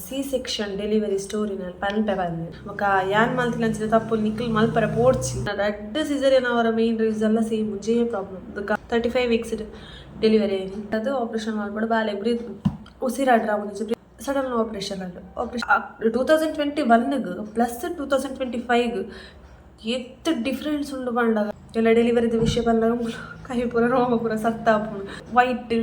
C section delivery ಸ್ಟೋರಿನ ಪನ್ಪೆ ಬಂದೆ. ಬೊಕ ಯಾನ್ ಮಲ್ತಿನಂಚಿನ ತಪ್ಪು ನಿಕುಲು ಮಲ್ಪರೆ ಪೋಡ್ಚಿ. ರಡ್ಡ್ ಸಿಸರಿಯನ್ ಅವರ ಮೇನ್ ರೀಸನ್ ಲ ಸೇಮ್ ಒಂಜೇ ಪ್ರಾಬ್ಲಮ್. ಬೊಕ 35 ವೀಕ್ಸ್ ಡೆಲಿವರಿ ಆಯಿನಿ. ಅದು ಆಪರೇಷನ್ ಮಲ್ಪೊಡು, ಬಾಲೆ ಬ್ರೀತ್ ಉಸಿರಾಡ್ರ ಒಂಜಿ ಸಡನ್ ಆಪರೇಷನ್ ಆಂಡ್. ಆಪರೇಷನ್ 2021ಗ್ ಪ್ಲಸ್ 2025ಗ್ ಏತ್ ಡಿಫ್ರೆನ್ಸ್ ಉಂಡು ಪಂಡಗ, ಎಲ್ಲ ಡೆಲಿವರಿದ ವಿಷಯ ಪಂಡಗ ಕೈ ಪೂರ ರೋಮ ಪೂರ ಸತ್ತಾಪುಂಡು. ವೈಟ್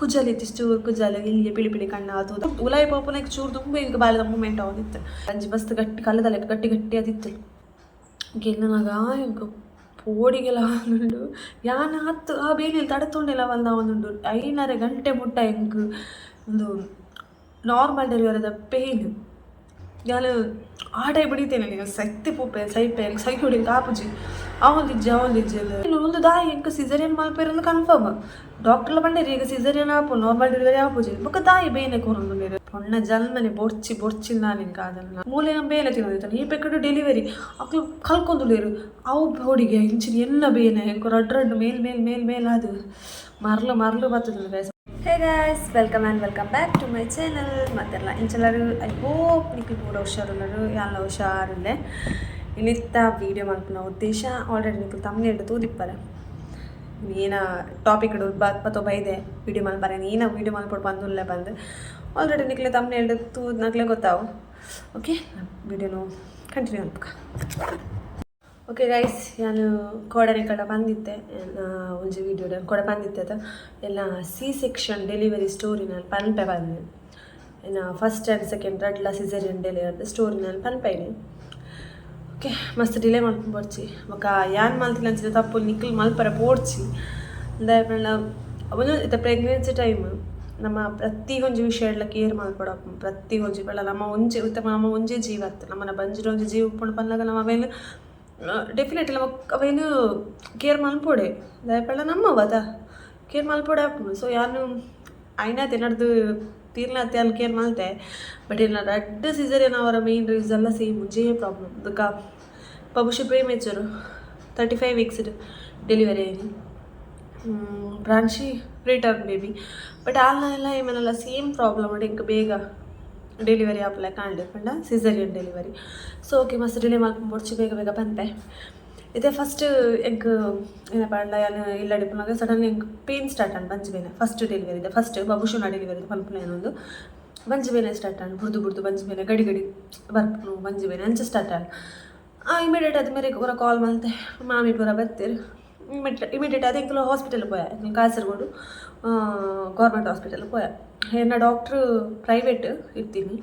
ಕುಜಲ್ ಇತ್ತು, ಚೂರು ಕುಜಲ್, ಇಲ್ಲಿ ಪಿಳಿ ಪಿಳಿ ಕಣ್ಣ. ಅದು ಉಲಾಯಿ ಪೋಪುನಕ್ಕೆ ಚೂರು ದುಂಬು ಎಂಕ್ ಬಾಲೆದ ಮೂಮೆಂಟ್ ಆವೊಂದಿತ್ತು. ಅಂಜಿ ಮಸ್ತ್ ಗಟ್ಟಿ ಕಲ್ಲದ ಲೆಕ್ಕ ಗಟ್ಟಿ ಗಟ್ಟಿ ಆದಿತ್ತು. ಗೆಲ್ಲುನಾಗ ಎಂಕ್ ಪೋಡಿಗೆಲ ಆವೊಂದುಂಡು. ಯಾನ್ ಆತ್ ಆ ಬೇನೆಲ್ ತಡೆತೊಂಡೆಲ ಬಂದಾವೊಂದುಂಡು. 5.5 ಗಂಟೆ ಮುಟ್ಟ ಎಂಕ್ ಒಂದು ನಾರ್ಮಲ್ ಡೆಲಿವರಿದ ಪೇನ್. ಯಾನ್ ಆ ಟೈಪ್ ಹಿಡಿತೇನೆ, ನೀನು ಸೈತಿ ಪೋಪೆ ಸೈಪೆ, ಸೈಕೊಡಿ ಆಪುಜಿ, ಆವೊಂದಿಜ್ಜಿ ಆವೊಂದಿಜ್ಜಿ. ಒಂದು ದಾಯಿ ಎಂಕ್ ಸಿಸರಿಯನ್ ಮಲ್ಪೆರಂದು ಕನ್ಫರ್ಮ್ ಡಾಕ್ಟರ್ಲ ಪಂಡೇರು, ಈಗ ಸಿಸರಿಯನ್ ಆಪು, ನಾರ್ಮಲ್ ಡೆಲಿವರಿ ಆಪುಜಿ. ಬೊಕ್ಕ ದಾಯಿ ಬೇನೆ ಕೊರೊಂದುಲ್ಲೆರ್? ಪೊಣ್ಣ ಜನ್ಮನೆ ಬೊರ್ಚಿ ಬೊರ್ಚಿ ನಾನಿಂಕ ಅದನ್ನ ಮೂಲೆ ಬೇನೆ ತಿನ್ನೋದಿತ್ತು. ಈ ಪೆಕ್ಕಡು ಡೆಲಿವರಿ ಅಕ್ಲು ಕಲ್ಕೊಂದುಲ್ಲೆರ್. ಅವು ಬೋಡಿಗೆ ಇಂಚಿನ ಎನ್ನ ಬೇನೆ ಎಂಕ್ ರಡ್ಡ್ ರಡ್ಡ್ ಮೇಲ್ ಮೇಲ್ ಮೇಲ್ ಮೇಲ್ ಅದು ಮರ್ಲು ಮರ್ಲು ಬರ್ತದೆ. Hey guys, welcome and welcome back to my channel. ಮತ್ತೆಲ್ಲ ಇಂಚಲರು? I hope ನಿಕ್ಲು ಪೂರ ಹುಷಾರುಲ್ಲರು, ಯಾನ್ಲ ಹುಷಾರುಲ್ಲೆ. ಇನಿತ್ತ ವೀಡಿಯೋ ಮಲ್ಪುನ ಉದ್ದೇಶ ಆಲ್ರೆಡಿ ನಿಕ್ಲು ತಮ್ನೇಲ್ ತೂದಿಪ್ಪರೆ. ಏನ ಟಾಪಿಕ್ ಬತ್ತೋ ಬೈದೆ ವೀಡಿಯೋ ಮಲ್ಪರೆ, ಏನ ವೀಡಿಯೋ ಮಲ್ಪೊಡು ಬಂದುಲ್ಲೆ ಬಂದು ಆಲ್ರೆಡಿ ನಿಕ್ಲೆ ತಮ್ನೇಲ್ ತೂದ್ನಕ್ಲೆ ಗೊತ್ತಾವು. ಓಕೆ, ವೀಡಿಯೋನು ಕಂಟಿನ್ಯೂ ಮಲ್ಪುಗ. ಓಕೆ ಗೈಸ್, ಯಾನು ಕೋಡನೆ ಕಡ ಬಂದಿತ್ತೆ. ಒಂಜಿ ವೀಡಿಯೋ ಕೊಡ ಬಂದಿತ್ತೆ. ಅದು ಎಲ್ಲ ಸಿ ಸೆಕ್ಷನ್ ಡೆಲಿವರಿ ಸ್ಟೋರಿ ನಾನು ಪನ್ಪೆ ಬಂದೆ. ಇನ್ನು ಫಸ್ಟ್ ಆ್ಯಂಡ್ ಸೆಕೆಂಡ್ ರಡ್ಲ ಸಿಸರಿಯನ್ ಡೆಲಿವರಿ ಸ್ಟೋರಿ ನಾನು ಪನ್ಪೈನಿ. ಓಕೆ, ಮಸ್ತ್ ಡಿಲೇ ಮಲ್ಪು ಬೊಡ್ಚಿ. ಬೊಕ ಯಾನ್ ಮಲ್ತಿನಂಚಿನ ತಪ್ಪು ನಿಕ್ಲು ಮಲ್ಪರೆ ಪೋಡ್ಚಿ. ದಾಯೆ ಪಂಡ ಒಂದು ಇತ್ತೆ ಪ್ರೆಗ್ನೆನ್ಸಿ ಟೈಮ್ ನಮ್ಮ ಪ್ರತಿ ಒಂಜಿ ವಿಷಯ ಕೇರ್ ಮಲ್ಪೊಡು. ಪ್ರತಿ ಒಂಜಿ ಪಂಡ ನಮ್ಮ ಒಂಜಿ ಇತ್ತೆ ನಮ್ಮ ಒಂಜಿ ಜೀವ ಅತ್ತ್, ನಮ್ಮನ ಬಂಜಿಡ್ ಒಂಜಿ ಜೀವ ಉಪ್ಪುಂಡು ಪನ್ನಗ ನಮ್ಮ ಅವೇನು ಡೆಫಿನೆಟ್ಲಿ ನಮಕ್ ಅವೇನು ಕೇರ್ ಮಲ್ಪೊಡೆ. ದಾಯೆ ಪಂಡ ನಮ್ಮವ ಅತ, ಕೇರ್ ಮಲ್ಪೊಡೆ ಆಪುಂಡು. ಸೊ ಯಾನ್ ಐನಾತೆ ಎನಡ್ದು ತೀರ್ನಾತೆ ಯಾನ್ ಕೇರ್ ಮಲ್ತೆ. ಬಟ್ ಇನ್ನ ರಡ್ಡ್ ಸಿಸರಿಯನ್ ಅವರ ಮೇನ್ ರೀಸನ್ ಲ ಸೇಮ್ ಒಂಜೇ ಪ್ರಾಬ್ಲಮ್. ಬೊಕ ಬಹುಶಃ ಪ್ರೀಮೆಚೂರ್ 35 ವೀಕ್ಸ್ ಡೆಲಿವರಿ ಆಯಿನಿ. ಬ್ರಾಂಚಿ ಪ್ರೀಟರ್ಮ್ ಬೇಬಿ. ಬಟ್ ಆಲ್ನ ಎಲ್ಲ ಏಮೆನಲ್ಲ ಸೇಮ್ ಪ್ರಾಬ್ಲಮ್ ಉಂಡು. ಎಂಕ್ ಬೇಗ ಡೆಲಿವರಿ ಆಪುಲೆಕ ಆಂಡ್ ಪಂಡ ಸಿಸರಿಯನ್ ಡೆಲಿವರಿ. ಸೊ ಓಕೆ, ಮಸ್ತ್ ಡಿಲೇ ಮಲ್ಪುನ ಬೊಡ್ಚಿ, ಬೇಗ ಬೇಗ ಪನ್ಪೆ. ಇತ್ತೆ ಫಸ್ಟ್ ಎಂಕ್ ಏನ ಪಂಡ, ಯಾನ್ ಇಲ್ಲಡ್ ಇಪ್ಪುನಗ ಸಡನ್ಲಿ ಎಂಕ್ ಪೇನ್ ಸ್ಟಾರ್ಟ್ ಆಂಡ್, ಬಂಜಿ ಬೇನೆ. ಫಸ್ಟ್ ಡೆಲಿವರಿ ಇದೆ, ಫಸ್ಟ್ ಬಬುಷುನ ಡೆಲಿವರಿ ಪನ್ಪುನ ಏನೊಂದು ಬಂಜಿ ಬೇನೆ ಸ್ಟಾರ್ಟ್ ಆಂಡ್. ಬುಡ್ದು ಬುಡ್ದು ಬಂಜಿ ಬೇನೆ, ಗಡಿ ಗಡಿ ಬರ್ಪುನು ಬಂಜಿ ಬೇನೆ, ಅಂಚ ಸ್ಟಾರ್ಟ್ ಆಂಡ್. ಇಮಿಡಿಯೇಟ್ ಅದು ಮೇರೆಗೆ ಪೂರ ಕಾಲ್ ಮಲ್ತೆ, ಮಾಮಿ ಪೂರ ಬತ್ತೆರ್. ಇಮಿಡಿಯೇಟ್ ಇಮಿಡಿಯೇಟ್ ಅದು ಎಂಕುಲು ಹಾಸ್ಪಿಟಲ್ ಪೋಯ. ಎಂಕುಲು ಕಾಸರಗೋಡು ಗೌರ್ಮೆಂಟ್ ಹಾಸ್ಪಿಟಲ್ ಪೋಯ. ಎನ್ನ ಡಾಕ್ಟ್ರು ಪ್ರೈವೇಟ್ ಇತ್ತೀನಿ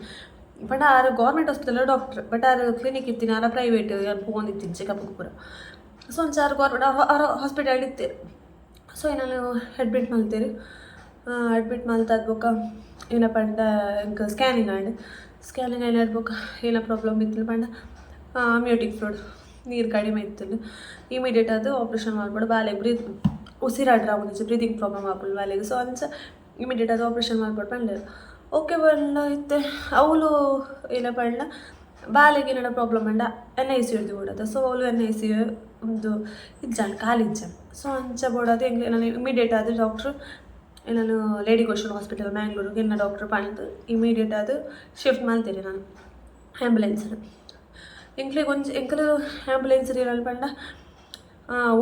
ಪಂಡ ಆರು ಗೌರ್ಮೆಂಟ್ ಹಾಸ್ಪಿಟಲ್ ಡಾಕ್ಟ್ರ್, ಬಟ್ ಆರು ಕ್ಲಿನಿಕ್ ಇತ್ತೀನಿ. ಆರ ಪ್ರೈವೇಟ್ ಯಾನ್ ಪೋವೊಂದಿತ್ತೀನಿ ಚೆಕಪ್ ಪೂರ. ಸೊ ಒಂಚಾರು ಗೌರ್ಮೆಂಟ್ ಆರು ಹಾಸ್ಪಿಟಲ್ ಇತ್ತೆರ್. ಸೊ ನಾನು ಅಡ್ಮಿಟ್ ಮಲ್ತೆರ್. ಅಡ್ಮಿಟ್ ಮಲ್ತಾದ್ ಬೊಕ್ಕ ಏನ ಪಂಡ ಎಂಕ್ ಸ್ಕ್ಯಾನಿಂಗ್ ಆಂಡ್. ಸ್ಕ್ಯಾನಿಂಗ್ ಆಯ್ನಾದ್ ಬೊಕ್ಕ ಏನ ಪ್ರಾಬ್ಲಮ್ ಇತ್ತು ಪಂಡ ಅಮ್ನಿಯೋಟಿಕ್ ಫ್ಲೂಯಿಡ್, ನೀರು ಕಡಿಮೆ ಇತ್ತು. ಇಮಿಡಿಯೇಟ್ ಅದು ಆಪ್ರೇಷನ್ ಮಲ್ಪೊಡು, ಬಾಲೆಗ್ ಬ್ರೀತ್ ಉಸಿರಾಡ್ರ ಆವೊಂದಿಜ್ಜಿ, ಬ್ರೀದಿಂಗ್ ಪ್ರಾಬ್ಲಮ್ ಆಪುಂಡು ಬಾಲೆಗ್. ಸೊ ಅಂಚ ಇಮಿಡಿಯೇಟ್ ಅದು ಆಪ್ರೇಷನ್ ಮಲ್ಪೊಡು ಪಂಡೆರ್. ಓಕೆ ಪಂಡ ಇತ್ತೆ ಅವುಲು ಏನ ಪಂಡ ಬಾಲೆಗ್ ಏನಾರ ಪ್ರಾಬ್ಲಮ್ ಪಂಡ ಎನ್ I C you ಬೋಡಾತ. ಸೊ ಅವುಲು ಎನ್ I C you ಒಂದು ಇಜ್ಜಾಂಡ್, ಖಾಲಿ ಇಜ್ಜಾಂಡ್. ಸೊ ಅಂಚ ಬೋಡಾದ್ ಎಂಕ್ ನಾನು ಇಮಿಡಿಯೇಟ್ ಆದ್ ಡಾಕ್ಟ್ರು ನಾನು ಲೇಡಿ ಗೋಷನ್ ಹಾಸ್ಪಿಟಲ್ ಮ್ಯಾಂಗ್ಳೂರಿಗೆ ಎನ್ನ ಡಾಕ್ಟ್ರ್ ಪಂಡ್ದ್ ಇಮಿಡಿಯೇಟ್ ಆದ್ ಶಿಫ್ಟ್ ಮಲ್ತೆರ್ ನಾನು ಆ್ಯಂಬುಲೆನ್ಸ್. ಎಂಕ್ಲೆಗ್ ಒಂಜಿ ಎಂಕುಲು ಆ್ಯಂಬುಲೆನ್ಸ್ ಪಂಡ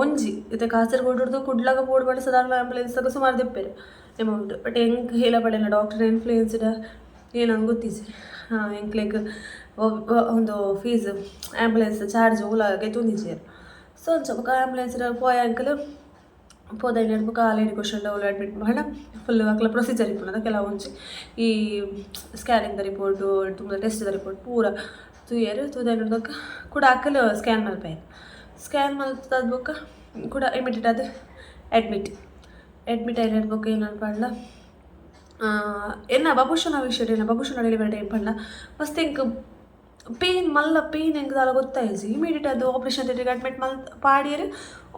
ಒಂಜಿ ಇತ್ತೆ ಕಾಸರಗೋಡುರ್ದು ಕುಡ್ಲಗ ಪೋಡು ಪಂಡ ಸಾಧಾರಣ ಆ್ಯಂಬುಲೆನ್ಸ್ ಸುಮಾರು ದೆಪ್ಪೆರ್ ಅಮೌಂಟ್. ಬಟ್ ಎಂಕ್ ಹೇಳ ಪಡೆನ ಡಾಕ್ಟರ್ ಇನ್ಫ್ಲೂಯೆನ್ಸ್ಡ್ ಏನಂದ್ ಗೊತ್ತಿಜ್ಜಿ, ಎಂಕ್ಲೆಗ್ ಒಂದು ಫೀಸ್ ಆ್ಯಂಬುಲೆನ್ಸ್ ಚಾರ್ಜ್ ಓಲ ಗೆತೊಂದಿಜ್ಜೆರ್. ಸೊ ಅಂಚ ಬೊಕ ಆ್ಯಂಬುಲೆನ್ಸ್ ಪೋಯ. ಎಂಕುಲು ಪೋದ ಬೊಕ ಲೇಡಿ ಗೋಷನ್ ಅವ್ಲು ಅಡ್ಮಿಟ್ ಪಂಡ ಫುಲ್ ಅಕ್ಲ ಪ್ರೊಸೀಜರ್ ಇಪ್ಪುನದ. ಕೆಲವೊಂಜಿ ಈ ಸ್ಕ್ಯಾನಿಂಗ್ ದ ರಿಪೋರ್ಟು, ತುಂಬ ಟೆಸ್ಟ್ ದ ರಿಪೋರ್ಟ್ ಪೂರ ತೂಯೆರ್. ತೂದು ಬೊಕ್ಕ ಕುಡ ಅಕಲ್ ಸ್ಕ್ಯಾನ್ ಮಲ್ಪೆರ್. ಸ್ಕ್ಯಾನ್ ಮಲ್ತಾದ್ ಬೊಕ್ಕ ಕುಡ ಇಮಿಡಿಯೇಟ್ ಆದ್ ಅಡ್ಮಿಟ್. ಅಡ್ಮಿಟ್ ಆಯ್ನ ಬೊಕ್ಕ ಏನಂತ ಪಂಡ, ಎನ್ನ ಬಬುಷನ ವಿಷಯ, ಎನ್ನ ಬಬುಷನ ಡೆಲಿವರಿ ಟೈಮ್ ಪಂಡ ಮಸ್ತ್ ಎಂಕ್ ಪೇನ್, ಮಲ್ಲ ಪೇನ್ ಎಂಕ್ ದಾಲ ಗೊತ್ತಾಯಿಜಿ. ಇಮಿಡಿಯೇಟ್ ಅದು ಆಪ್ರೇಷನ್ ಥಿಯೇಟರ್ಗೆ ಅಡ್ಮಿಟ್ ಮಲ್ ಪಾಡಿಯೆರ್.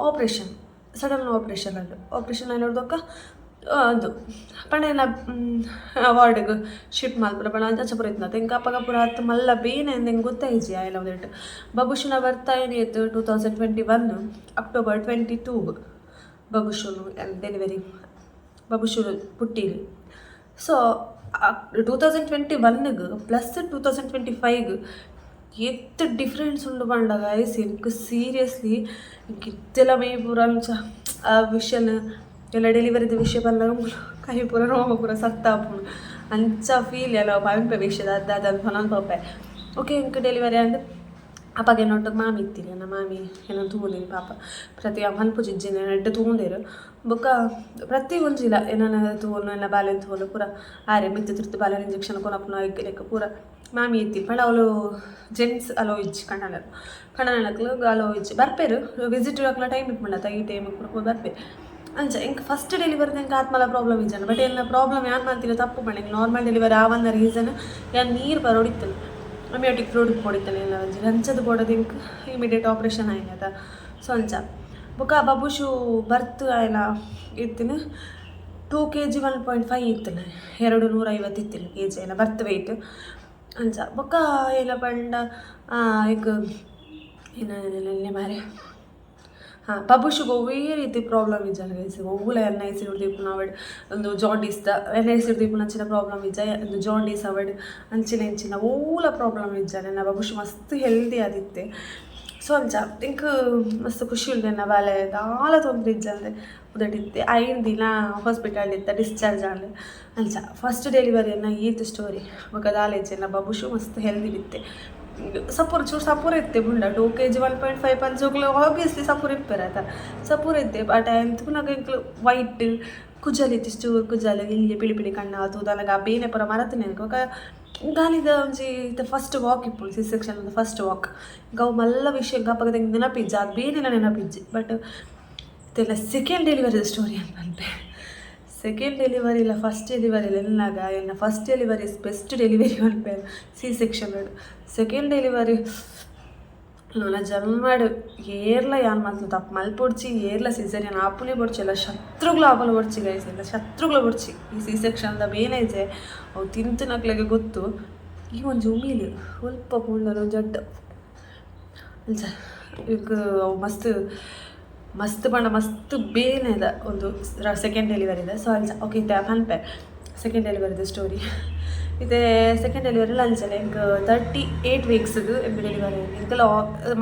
ಆಪ್ರೇಷನ್, ಸಡನ್ ಆಪ್ರೇಷನ್ ಆಂಡ್. ಆಪ್ರೇಷನ್ ಆಯ್ನ ಬೊಕ್ಕ ಅದು ಪಂಡ ಎನ್ನ ವಾರ್ಡ್ಗ್ ಶಿಫ್ಟ್ ಮಲ್ಪುನ ಪಂಡ ಅಂಚ ಪೂರ ಇತ್ತಿನ. ಎಂಕ್ ಅಪಗ ಪೂರ ಅತ್ ಮಲ್ಲ ಬೇನೆ ಅಂದ್ ಎಂಕ್ ಗೊತ್ತಾಯಿಜಿ. ಆಯ್ಲ ಒಂದೆಟ್ ಬಬುಷುನ ಬರ್ತ್ ಆಯ್ನ 2021 ಅಕ್ಟೋಬರ್ 22 ಬಬುಷುನು ಡೆಲಿವರಿ, ಬಬುಷು ಪುಟ್ಟಿನಿ. ಸೊ 2021ಗ್ ಪ್ಲಸ್ 2025ಗ್ ಏತ್ ಡಿಫ್ರೆನ್ಸ್ ಉಂಡು ಪಂಡ ಗೈಸ್, ಎಂಕ್ ಸೀರಿಯಸ್ಲಿ ಎಂಕ್ ಇತ್ತೆಲ ಮೈ ಪೂರ ಅಂಚ ಆ ವಿಷಯನ್ ಎಲ್ಲ ಡೆಲಿವರಿದ ವಿಷಯ ಪನ್ನಗ ಕೈ ಪೂರ ರೋಮ ಪೂರ ಸತ್ತಾಪುಂಡು. ಅಂಚ ಫೀಲ್ ಎಲ್ಲ ಪನ್ಪೆ ವಿಷಯ ದಾದ ಪನೊಂದು ಪೋಪೆ. ಓಕೆ, ಎಂಕ್ ಡೆಲಿವರಿ ಆಂಡ್. ಅಪಗ ಎನ್ನೊಟ್ಟುಗು ಮಾಮಿ ಇತ್ತಿನಿ. ಎನ್ನ ಮಾಮಿ ಎನನ್ ತೂವೊಂದಿನಿ ಪಾಪ. ಪ್ರತಿ ಮನ್ಪುಜಿ ಇಜ್ಜಿನ ಎಡ್ಡೆ ತೂವೊಂದೆರ್. ಬೊಕ್ಕ ಪ್ರತಿ ಒಂಜಿಲ ಎನನ್ ತೂವೊನು, ಎನ್ನ ಬಾಲೆನ್ ತೂವೊನು ಪೂರ ಆರೆ. ಮಿತ್ತ್ ತಿರ್ತ್ ಬಾಲೆನ್ ಇಂಜೆಕ್ಷನ್ ಕೊನಪುನ ಲೆಕ್ಕ ಪೂರ ಮಾಮಿ ಇತ್ತಿ. ಪಂಡ ಅವಳು ಜೆಂಟ್ಸ್ ಅಲೋ ಇಜ್ಜಿ. ಕಣ್ಣನಕ್ಲು ಕಣ್ಣನಕ್ಲು ಅಲೋ ಇಜ್ಜಿ. ಬರ್ಪೆರ್ ವಿಸಿಟ್ ಅಕ್ಲ ಟೈಮ್ ಇಪ್ಪುಂಡತ, ಈ ಟೈಮ್ ಪೂರ ಪೋದು ಬರ್ಪೆರ್ ಅಂಚ. ಎಂಕ್ ಫಸ್ಟ್ ಡೆಲಿವರಿ ಎಂಕ್ ಆತ್ಮಲ ಪ್ರಾಬ್ಲಮ್ ಇಜ್ಜಂಡ. ಬಟ್ ಎನ್ನ ಪ್ರಾಬ್ಲಮ್ ಯಾನ್ ಮಲ್ತಿನ ತಪ್ಪು ಪಂಡ, ಎಂಕ್ ನಾರ್ಮಲ್ ಡೆಲಿವರಿ ಆವಂದ ರೀಸನ್ ಯಾನ್ ನೀರು ಬರೋಡಿತ್ತಲ್ಲ, ಅಮ್ನಿಯೋಟಿಕ್ ಫ್ಲೂಯಿಡ್ ಪೋಡಿತ್ತಲ್ಲ ಎಲ್ಲ ಒಂಜಿ ಅಂಚದ ಬೋಡದು ಎಂಕ್ ಇಮಿಡಿಯೇಟ್ ಆಪ್ರೇಷನ್ ಆಯ್ನದ. ಸೊ ಅಂಚ. ಬೊಕ್ಕ ಬಬುಷು ಬರ್ತ್ ಆಯ್ನ ಇತ್ತಿನ 2 ಕೆಜಿ 1.5 ಇತ್ತಿನ, 250 ಇತ್ತಿನ ಕೆಜಿ ಆಯ್ನ ಬರ್ತ್ ವೆಯ್ಟ್ ಅಂಚ. ಬೊಕ್ಕ ಏನ ಪಂಡ ಎಂಕ್ ಏನ ಮಾರೆ, ಹಾಂ, ಬಬುಷುಗ್ ಒವ್ವೇ ರೀತಿ ಪ್ರಾಬ್ಲಮ್ ಇಜ್ಜಂಡ್ ಗೈಸ್. ಒವ್ವುಲ ಎನ್ I C ದೀಪುನ ಅವಡ್, ಒಂದು ಜಾಂಡೀಸ್ದ ಎನ್ I C ದೀಪುನ ಅಂಚಿನ ಪ್ರಾಬ್ಲಮ್ ಇಜ್ಜ. ಒಂದು ಜಾಂಡೀಸ್ ಅವಡ್, ಅಂಚಿನ ಇಂಚಿನ ಒವ್ವುಲ ಪ್ರಾಬ್ಲಮ್ ಇಜ್ಜಂಡ್. ಎನ್ನ ಬಬುಷು ಮಸ್ತ್ ಹೆಲ್ದಿ ಆದಿತ್ತೆ. ಸೊ ಅಂಚ ಎಂಕ್ ಮಸ್ತ್ ಖುಷಿ ಉಂಡು. ಎನ್ನ ಬಾಲೆ ದಾಲ ತೊಂದರೆ ಇಜ್ಜಂದೆ ಉದಟಿತ್ತೆ. 5 ದಿನ ಹಾಸ್ಪಿಟಲ್ ಇತ್ತ, ಡಿಸ್ಚಾರ್ಜ್ ಆಂಡ್ ಅಂಚ. ಫಸ್ಟ್ ಡೆಲಿವರಿ ಎನ್ನ ಈತ್ ಸ್ಟೋರಿ. ಬೊಕ್ಕ ದಾಲ ಇಜ್ಜಿ. ಎನ್ನ ಬಬುಷು ಮಸ್ತ್ ಹೆಲ್ದಿ ಇತ್ತೆ. ಸಪೂರ ಚೂರು ಸಪೂರ ಇತ್ತೆ ಬುಂಡ. 2 ಕೆಜಿ 1.5 ಪಂದ್ ಜೋಕುಲು ಆಬ್ವಿಯಸ್ಲಿ ಸಪೂರ ಇಪ್ಪೆರ್ ಆತ, ಸಪೂರ ಇತ್ತೆ. ಬಟ್ ತೂನಗ ಎಂಕ್ಲು ವೈಟ್ ಕುಜಲ್ ಇತ್ತು, ಚೂರು ಕುಜಲ್ ಇಲ್ಲಿ ಪಿಳಿ ಪಿಳಿ ಕಣ್ಣು ತೂದನಗ ಆ ಬೇನೆ ಪೂರ ಮರತಿನ ಎಂಕ್. ಬೊಕ್ಕ ಗಾಲಿದ ಒಂಜಿ ಇತ್ತೆ ಫಸ್ಟ್ ವಾಕ್ ಇಪ್ಪುಂಡು, ಸಿ ಸೆಕ್ಷನ್ ಫಸ್ಟ್ ವಾಕ್. ಅವು ಮಲ್ಲ ವಿಷಯ ಅಪಗದ ಎಂಕ್ ನೆನಪಿಜ್ಜಿ, ಅದು ಬೇನೆಲ ನೆನಪಿಜ್ಜಿ. ಬಟ್ ಇತ್ತೆಲ್ಲ ಸೆಕೆಂಡ್ ಡೆಲಿವರಿದ ಸ್ಟೋರಿ ಅಂತ ಪನ್ಪೆ. ಸೆಕೆಂಡ್ ಡೆಲಿವರಿ ಇಲ್ಲ, ಫಸ್ಟ್ ಡೆಲಿವರಿ ಎನ್ನಾಗ ಎನ್ನ first delivery is best delivery ಪನ್ಪೆ C section. Second delivery ನನ್ನ ಜನ್ಮಡ್ ಏರ್ಲ ಯಾನ್ ಮಲ್ತು ತಪ್ಪು ಮಲ್ಪೊಡ್ಚಿ, ಏರ್ಲ ಸಿಸೇರಿಯನ್ ಆಪುನೆ ಬೊಡ್ಚಿ, ಎಲ್ಲ ಶತ್ರುಗಳು ಆಪಲ ಬೊಡ್ಚಿ ಗೈಸ್, ಎಲ್ಲ ಶತ್ರುಗಳು ಬೊಡ್ಚಿ. ಈ ಸಿ ಸೆಕ್ಷನ್ದ ಬೇನೆ ಇಜ್ಜೆ, ಅವು ತಿಂತನಕ್ಲೆಗೆ ಗೊತ್ತು. ಈ ಒಂಜಿ ಉಮಿಲ್ ಒಲ್ಪ ಪೋಂಡಲ ಒಂಜಿ ಅಡ್ಡ ಅಂಚ. ಎಂಕ್ ಅವು ಮಸ್ತ್ ಮಸ್ತ್ ಪಂಡ ಮಸ್ತ್ ಬೇನೆದ ಒಂದು ಸೆಕೆಂಡ್ ಡೆಲಿವರಿದ. ಸೊ ಅಂಚ. ಓಕೆ, ಇತ್ತೆ ಪನ್ಪೆ ಸೆಕೆಂಡ್ ಡೆಲಿವರಿದ ಸ್ಟೋರಿ. ಇತ್ತೆ ಸೆಕೆಂಡ್ ಡೆಲಿವರಿ ಅಂಚನೆ ಎಂಕ್ 38 ವೀಕ್ಸ್ಗೆ ಎಂಕ್ ಡೆಲಿವರಿ. ಎಂಕಲ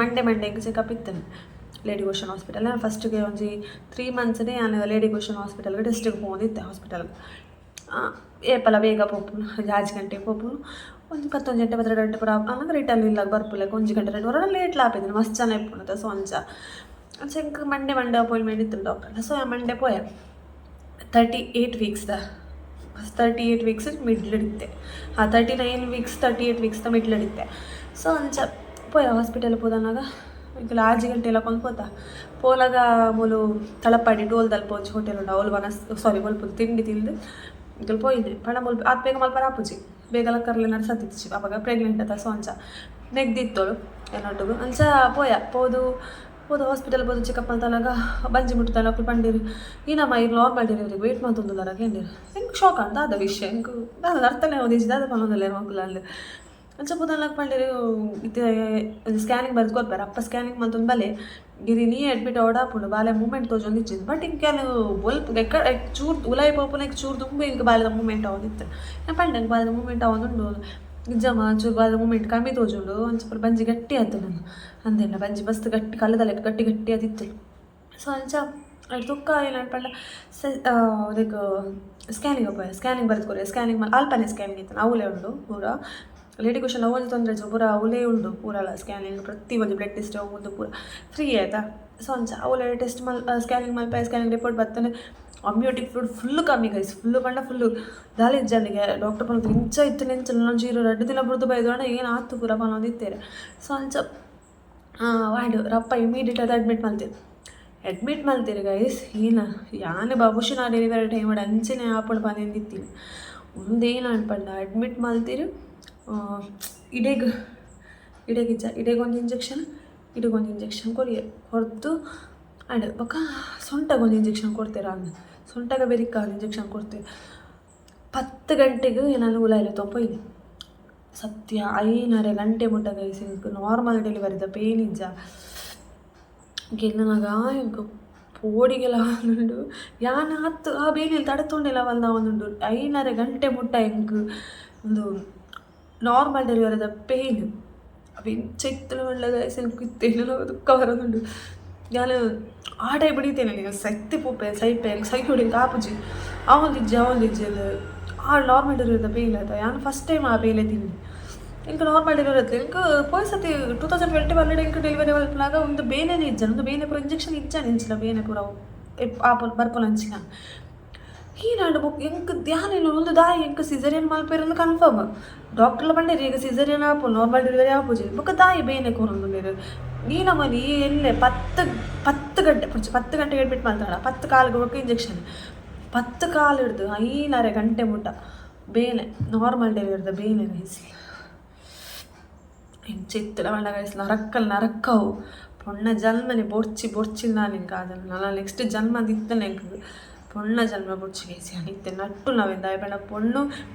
ಮಂಡೆ ಮಂಡೆ ಎಂಕ್ ಚೆಕಪ್ ಇತ್ತಂಡ್ ಲೇಡಿ ಗೋಷನ್ ಹಾಸ್ಪಿಟಲ್. ನಾನು ಫಸ್ಟ್ಗೆ ಒಂಜಿ 3 ಮಂತ್ಸ್ನೇ ಯಾನ್ ಲೇಡಿ ಗೋಷನ್ ಹಾಸ್ಪಿಟಲ್ಗೆ ಟೆಸ್ಟಿಗೆ ಪೋವೊಂದಿತ್ತೆ. ಹಾಸ್ಪಿಟಲ್ಗೆ ಏಪಲ ಬೇಗ ಪೋಪುನು, ಒಂಜಿ 6 ಗಂಟೆಗೆ ಪೋಪುನು, ಒಂಜಿ 11 ಗಂಟೆ 12 ಗಂಟೆ ಪೂರ ಆನಗ ರಿಟರ್ನ್ ಇಲ್ಲಾಗ ಬರ್ಪುಲೆಕ. 1 ಗಂಟೆ 2 ವರ ಲೇಟ್ಲ ಆಪೆದಿನ, ಮಸ್ತ್ ಜನ ಇಪ್ಪುಂಡು. ಸೊ ಅಂಚ ಅಂಚ ಎಂಕ್ ಮಂಡೆ ಮಂಡೆ ಅಪಾಯಿಂಟ್ಮೆಂಟ್ ಇತ್ತು ಡಾಕ್ಟರ್. ಸೊ ಆ ಮಂಡೆ ಪೋಯೆ. 38 ವೀಕ್ಸ್ದ, 38 ವೀಕ್ಸ್ ಮಿಡ್ಲ್ ಇತ್ತೆ. ಹಾಂ, 39 ವೀಕ್ಸ್, 38 ವೀಕ್ಸ್ದ ಮಿಡ್ಲ್ ಇತ್ತೆ. ಸೊ ಅಂಚ ಪೋಯ. ಹಾಸ್ಪಿಟಲ್ ಪೋದನಾಗ ಎಂಕುಲು 6 ಗಂಟೆ ಎಲ್ಲ ಕೊಂದು ಪೋತ. ಪೋಲಾಗ ಮೂಲು ತಲಪಾಡಿ ಟೋಲ್ ದಲ್ಪ ಒಂಜಿ ಹೋಟೆಲ್ ಉಂಡು, ಅವ್ಲು ವನಸ್ ಸಾರಿ ಒಲ್ಪ ತಿಂಡಿ ತಿಂದು ಎಂಕುಲು ಪೋಯಿನಿ. ಪಂಡ ಮುಲ್ಪ ಆತ್ ಬೇಗ ಮಲ್ಪರ ಆಪುಜಿ, ಬೇಗ ಲಕ್ಕರ್ಲೆ ನಡ್ಸತ್ತಿಚ್ಚಿ. ಅವಾಗ ಪ್ರೆಗ್ನೆಂಟ್ ಅತ್ತ, ಸೊ ಅಂಚ ನೆಗ್ದಿತ್ತೋಳು ಎನ್ನೊಟ್ಟುಗು. ಅಂಚ ಪೋಯ. ಪೋದು ಪೋದು ಹಾಸ್ಪಿಟಲ್ ಪೋದು ಚೆಕಪ್ ಮಲ್ತನಾಗ ಬಂಜಿ ಮುಟ್ಟುತ್ತಾನ ಅಕ್ಲು ಪಂಡಿರು, ಈನಮ್ಮ ಈರ್ ನಾರ್ಮಲ್ ಡೆಲಿವರಿಗೆ ವೇಟ್ ಮಲ್ತೊಂದುಲ್ಲಾರ ಕೇಂಡಿರು. ಎಂಕ್ ಶಾಕ್ ಅಂತ ದಾದ ವಿಷಯ, ಎಂಕ್ ದಾದ ಅರ್ಥನೇ ಆವೊಂದಿಜ್ಜಿ, ದಾದ ಪನೊಂದುಲ್ಲೆರ್ ಮೊಕುಲು ಅಂದ್. ಅಂಚ ಪೋದನಾಗ ಪಂಡಿರು, ಇತ್ತೆ ಒಂಜಿ ಸ್ಕ್ಯಾನಿಂಗ್ ಬರ್ದು ಕೊರ್ಪೆರ್, ಅಪ್ಪ ಸ್ಕ್ಯಾನಿಂಗ್ ಮಲ್ತೊಂದು ಬಲೆ, ಗಿರಿ ನೀ ಅಡ್ಮಿಟ್ ಆವೊಡಾಪುಂಡು, ಬಾಲೆ ಮೂಮೆಂಟ್ ತೋಜೊಂದಿಜ್ಜಿ. ಬಟ್ ಇಂಕ್ ಯಾನ್ ಒಲ್ಪ ಎಕ್ಕ ಚೂರು ಉಲಾಯಿ ಪೋಪುನ ಚೂರು ದುಂಬು ಎಂಕ್ ಬಾಲೆದ ಮೂಮೆಂಟ್ ಆವೊಂದಿತ್ತು. ಯಾನ್ ಪಂಡೆ, ಎಂಕ್ ಬಾಲೆದ ಮೂಮೆಂಟ್ ಆವೊಂದುಂಡು ನಿಜಮ್ಮ, ಚೂರು ಬಾಲೆದ ಮೂಮೆಂಟ್ ಕಮ್ಮಿ ತೋಜುಂಡು, ಅಂಚ ಪೂರ ಬಂಜಿ ಗಟ್ಟಿ ಆತುಂಡು ಅಂದೆನ. ಬಂಜಿ ಮಸ್ತ್ ಗಟ್ಟಿ, ಕಲ್ಲುದ ಲೆಕ್ಕ ಗಟ್ಟಿ ಗಟ್ಟಿ ಆದಿತ್ತು. ಸೊ ಅಂಚ ಐಟ್ ಬೊಕ್ಕ ಏನಾಂಡ್ ಪಂಡ ಲೈಕ್ ಸ್ಕ್ಯಾನಿಂಗ್ ಪೋಯೆ. ಸ್ಕ್ಯಾನಿಂಗ್ ಬರೆದು ಕೊರ್ಯೆ. ಸ್ಕ್ಯಾನಿಂಗ್ ಮಲ್ ಅಲ್ಪನೆ ಸ್ಕ್ಯಾನಿಂಗ್ ಇತ್ತು, ಅವುಲೇ ಉಂಡು ಪೂರ. ಲೇಡಿ ಗೋಷನ್ ಒಂಜಿ ತೊಂದರೆ ಇಜ್ಜಿ, ಪೂರ ಅವುಲೇ ಉಂಡು ಪೂರಲ. ಸ್ಕ್ಯಾನಿಂಗ್ ಪ್ರತಿ ಒಂಜಿ ಬ್ಲಡ್ ಟೆಸ್ಟ್ ಒಂದು ಪೂರ ಫ್ರೀ ಆಯ್ತಾ. ಸೊ ಅಂಚ ಅವುಲೇ ಟೆಸ್ಟ್ ಮಲ್ ಸ್ಕ್ಯಾನಿಂಗ್ ಮಲ್ಪೆ. Scanning report ಬತ್ತನೆ, amniotic fluid full ಕಮ್ಮಿ ಗೈಸ್. ಫುಲ್ಲು ಪಂಡ ಫುಲ್ಲು. ದಾಲ ಇಜ್ಜಂದಿಗೆ ಡಾಕ್ಟರ್ ಪನೊಂದು ಇಂಚ ಇತ್ತು ಇಂಚ ಒಂಜಿ 2 ದಿನ ಬುಡ್ದು ಬೈದೋಣ ಏನು ಆತು ಪೂರ ಪನೊಂದಿತ್ತೇರೆ. ಸೊ ಅಂಚ ವಾಂಡ್ ರಪ್ಪ ಇಮಿಡಿಯೇಟ್ ಅದು ಅಡ್ಮಿಟ್ ಮಲ್ತೇವೆ. ಅಡ್ಮಿಟ್ ಮಲ್ತೇರು ಗೈಸ್. ಏನ ಯಾನ್ ಬಹುಶಃ ನಾ ಡೆಲಿವರಿ ಟೈಮ್ ಅಂಚನೆ ಆಪುಂಡು ಪಂದಿತ್ತಿನಿ. ಉಂದೇನು ಪಂಡ ಅಡ್ಮಿಟ್ ಮಲ್ತಿರು, ಇಡೆಗ್ ಇಡೆಗ್ ಇಜ್ಜ, ಇಡೆಗ್ ಒಂದು ಇಂಜೆಕ್ಷನ್, ಇಡೆಗೊಂದು ಇಂಜೆಕ್ಷನ್ ಕೊರಿಯೆ. ಕೊರ್ದು ಆಂಡ್ ಬೊಕ್ಕ ಸೊಂಟಗೊಂದು ಇಂಜೆಕ್ಷನ್ ಕೊಡ್ತೇರ ಅಂದ್, ಸೊಂಟಗ ಬೆರಿಕ ಇಂಜೆಕ್ಷನ್ ಕೊಡ್ತೇವೆ. 10 ಗಂಟೆಗೆ ನಾನು ಉಲಾಯಿಲೆ ತೊಂಪೊಯ್ನಿ. ಸತ್ಯ, 5.5 ಗಂಟೆ ಮುಟ್ಟ ಗೈಸ್ ಎಂಕ್ ನಾರ್ಮಲ್ ಡೆಲಿವರಿದ ಪೇನ್ ಇಜ್ಜ. ಗೆಲ್ಲನಾಗ ಎಂಕ್ ಪೋಡಿಗೆಲ ಆವೊಂದುಂಡು ಯಾನ್ ಆತ್ ಆ ಬೇಲೆಲ್ ತಡೆತೊಂಡೆಲ ಬಂದಾವೊಂದುಂಡು ಐನರೆ ಗಂಟೆ ಮುಟ್ಟ ಎಂಕ್ ಉಂದು ನಾರ್ಮಲ್ ಡೆಲಿವರಿದ ಪೇಯ್ನ್ ಅವು ಎಂಚ ಇತ್ತುಂಡು ಪಂಡ ಗೈಸ್ ಎಂಕ್ ಇತ್ತೆ ದುಃಖ ಬರೊಂದುಂಡು ಯಾನ್ ಆ ಟೈಪ್ ಇತ್ತೇನೆ ಸೈತೆ ಪೋಪೆ ಸೈಪೆ ಸೈಪೊಡು ಎಂಕ್ ಆಪುಜಿ ಆವೊಂದಿಜ್ಜಿ ಆವೊಂದಿಜ್ಜಿ ಆ ನಾರ್ಮಲ್ ಡೆಲಿವರಿದ ಪೇಯ್ನ್ ಆತ ಯಾನ್ ಫಸ್ಟ್ ಟೈಮ್ ಆ ಬೇಲೆ ತಿಂದೆ ಎಂಕ್ ನಾರ್ಮಲ್ ಡೆಲಿವರಿ ಆತು ಎಂಕ್ ಪೋಯಿ ಸತಿ 2021 ಎಂಕ್ ಡೆಲಿವರಿ ಮಲ್ಪುನಗ ಉಂದು ಬೇನೆನೇ ಇಜ್ಜಾಂಡ್ ಉಂದು ಬೇನೆ ಪೂರ ಇಂಜೆಕ್ಷನ್ ಇಜ್ಜಾಂಡ್ ಎಂಚಿನ ಬೇನೆ ಪೂರ ಆಪುನ ಬರ್ಪುನ ಅಂಚಿನ ಈನಾಂಡ ಬೊಕ್ಕ ಎಂಕ್ ದಾನೆನ್ ಉಂದು ದಾಯೆ ಎಂಕ್ ಸಿಸೇರಿಯನ್ ಮಲ್ಪೆರೆಂದ್ ಕನ್ಫರ್ಮ್ ಡಾಕ್ಟರ್ಲ ಪಂಡೆರ್ ಈಗ್ ಸಿಸೇರಿಯನ್ ಆಪುಂಡು ನಾರ್ಮಲ್ ಡೆಲಿವರಿ ಆಪುಜಿ ಬೊಕ್ಕ ದಾಯೆ ಬೇನೆ ಕೊರೊಂದುಲ್ಲೆರ್ ಈ ನಮೂನಿ ಈ ಎಲ್ಲೆ ಪತ್ತ್ ಪತ್ತ್ ಗಂಟೆ ಪುರ್ಚಿ 10 ಗಂಟೆಗೆ ಅಡ್ಮಿಟ್ ಮಲ್ತಡ 10 ಕಾಲ್ಗ್ ಬೊಕ್ಕ ಇಂಜೆಕ್ಷನ್ 10 ಕಾಲ್ ಹಿಡ್ದು ಐನರೆ ಗಂಟೆ ಮುಟ್ಟ ಬೇನೆ ನಾರ್ಮಲ್ ಡೆಲಿವರಿದ ಬೇನೆ ಗೈಸ್ ಎಂಚ ಇತ್ತುಂಡ ಪಂಡ ಗೈಸ್ ನರಕ್ಕಲ್ ನರಕ್ಕವು ಪೊಣ್ಣ ಜನ್ಮನೆ ಬೊರ್ಚಿ ಬೊರ್ಚಿಲ್ಲ ಎಂಕ್ ಆ ಜನ್ಮ ನನ ನೆಕ್ಸ್ಟ್ ಜನ್ಮ ಇತ್ತುಂಡ ಎಂಕ್ ಪೊಣ್ಣ ಜನ್ಮ ಬೊರ್ಚಿ ಗೈಸ್ ಯಾನ್ ಇತ್ತೆ ನಟ್ಟುನವೆ ದಾಯೆ ಪಂಡ ಪೊಣ್ಣು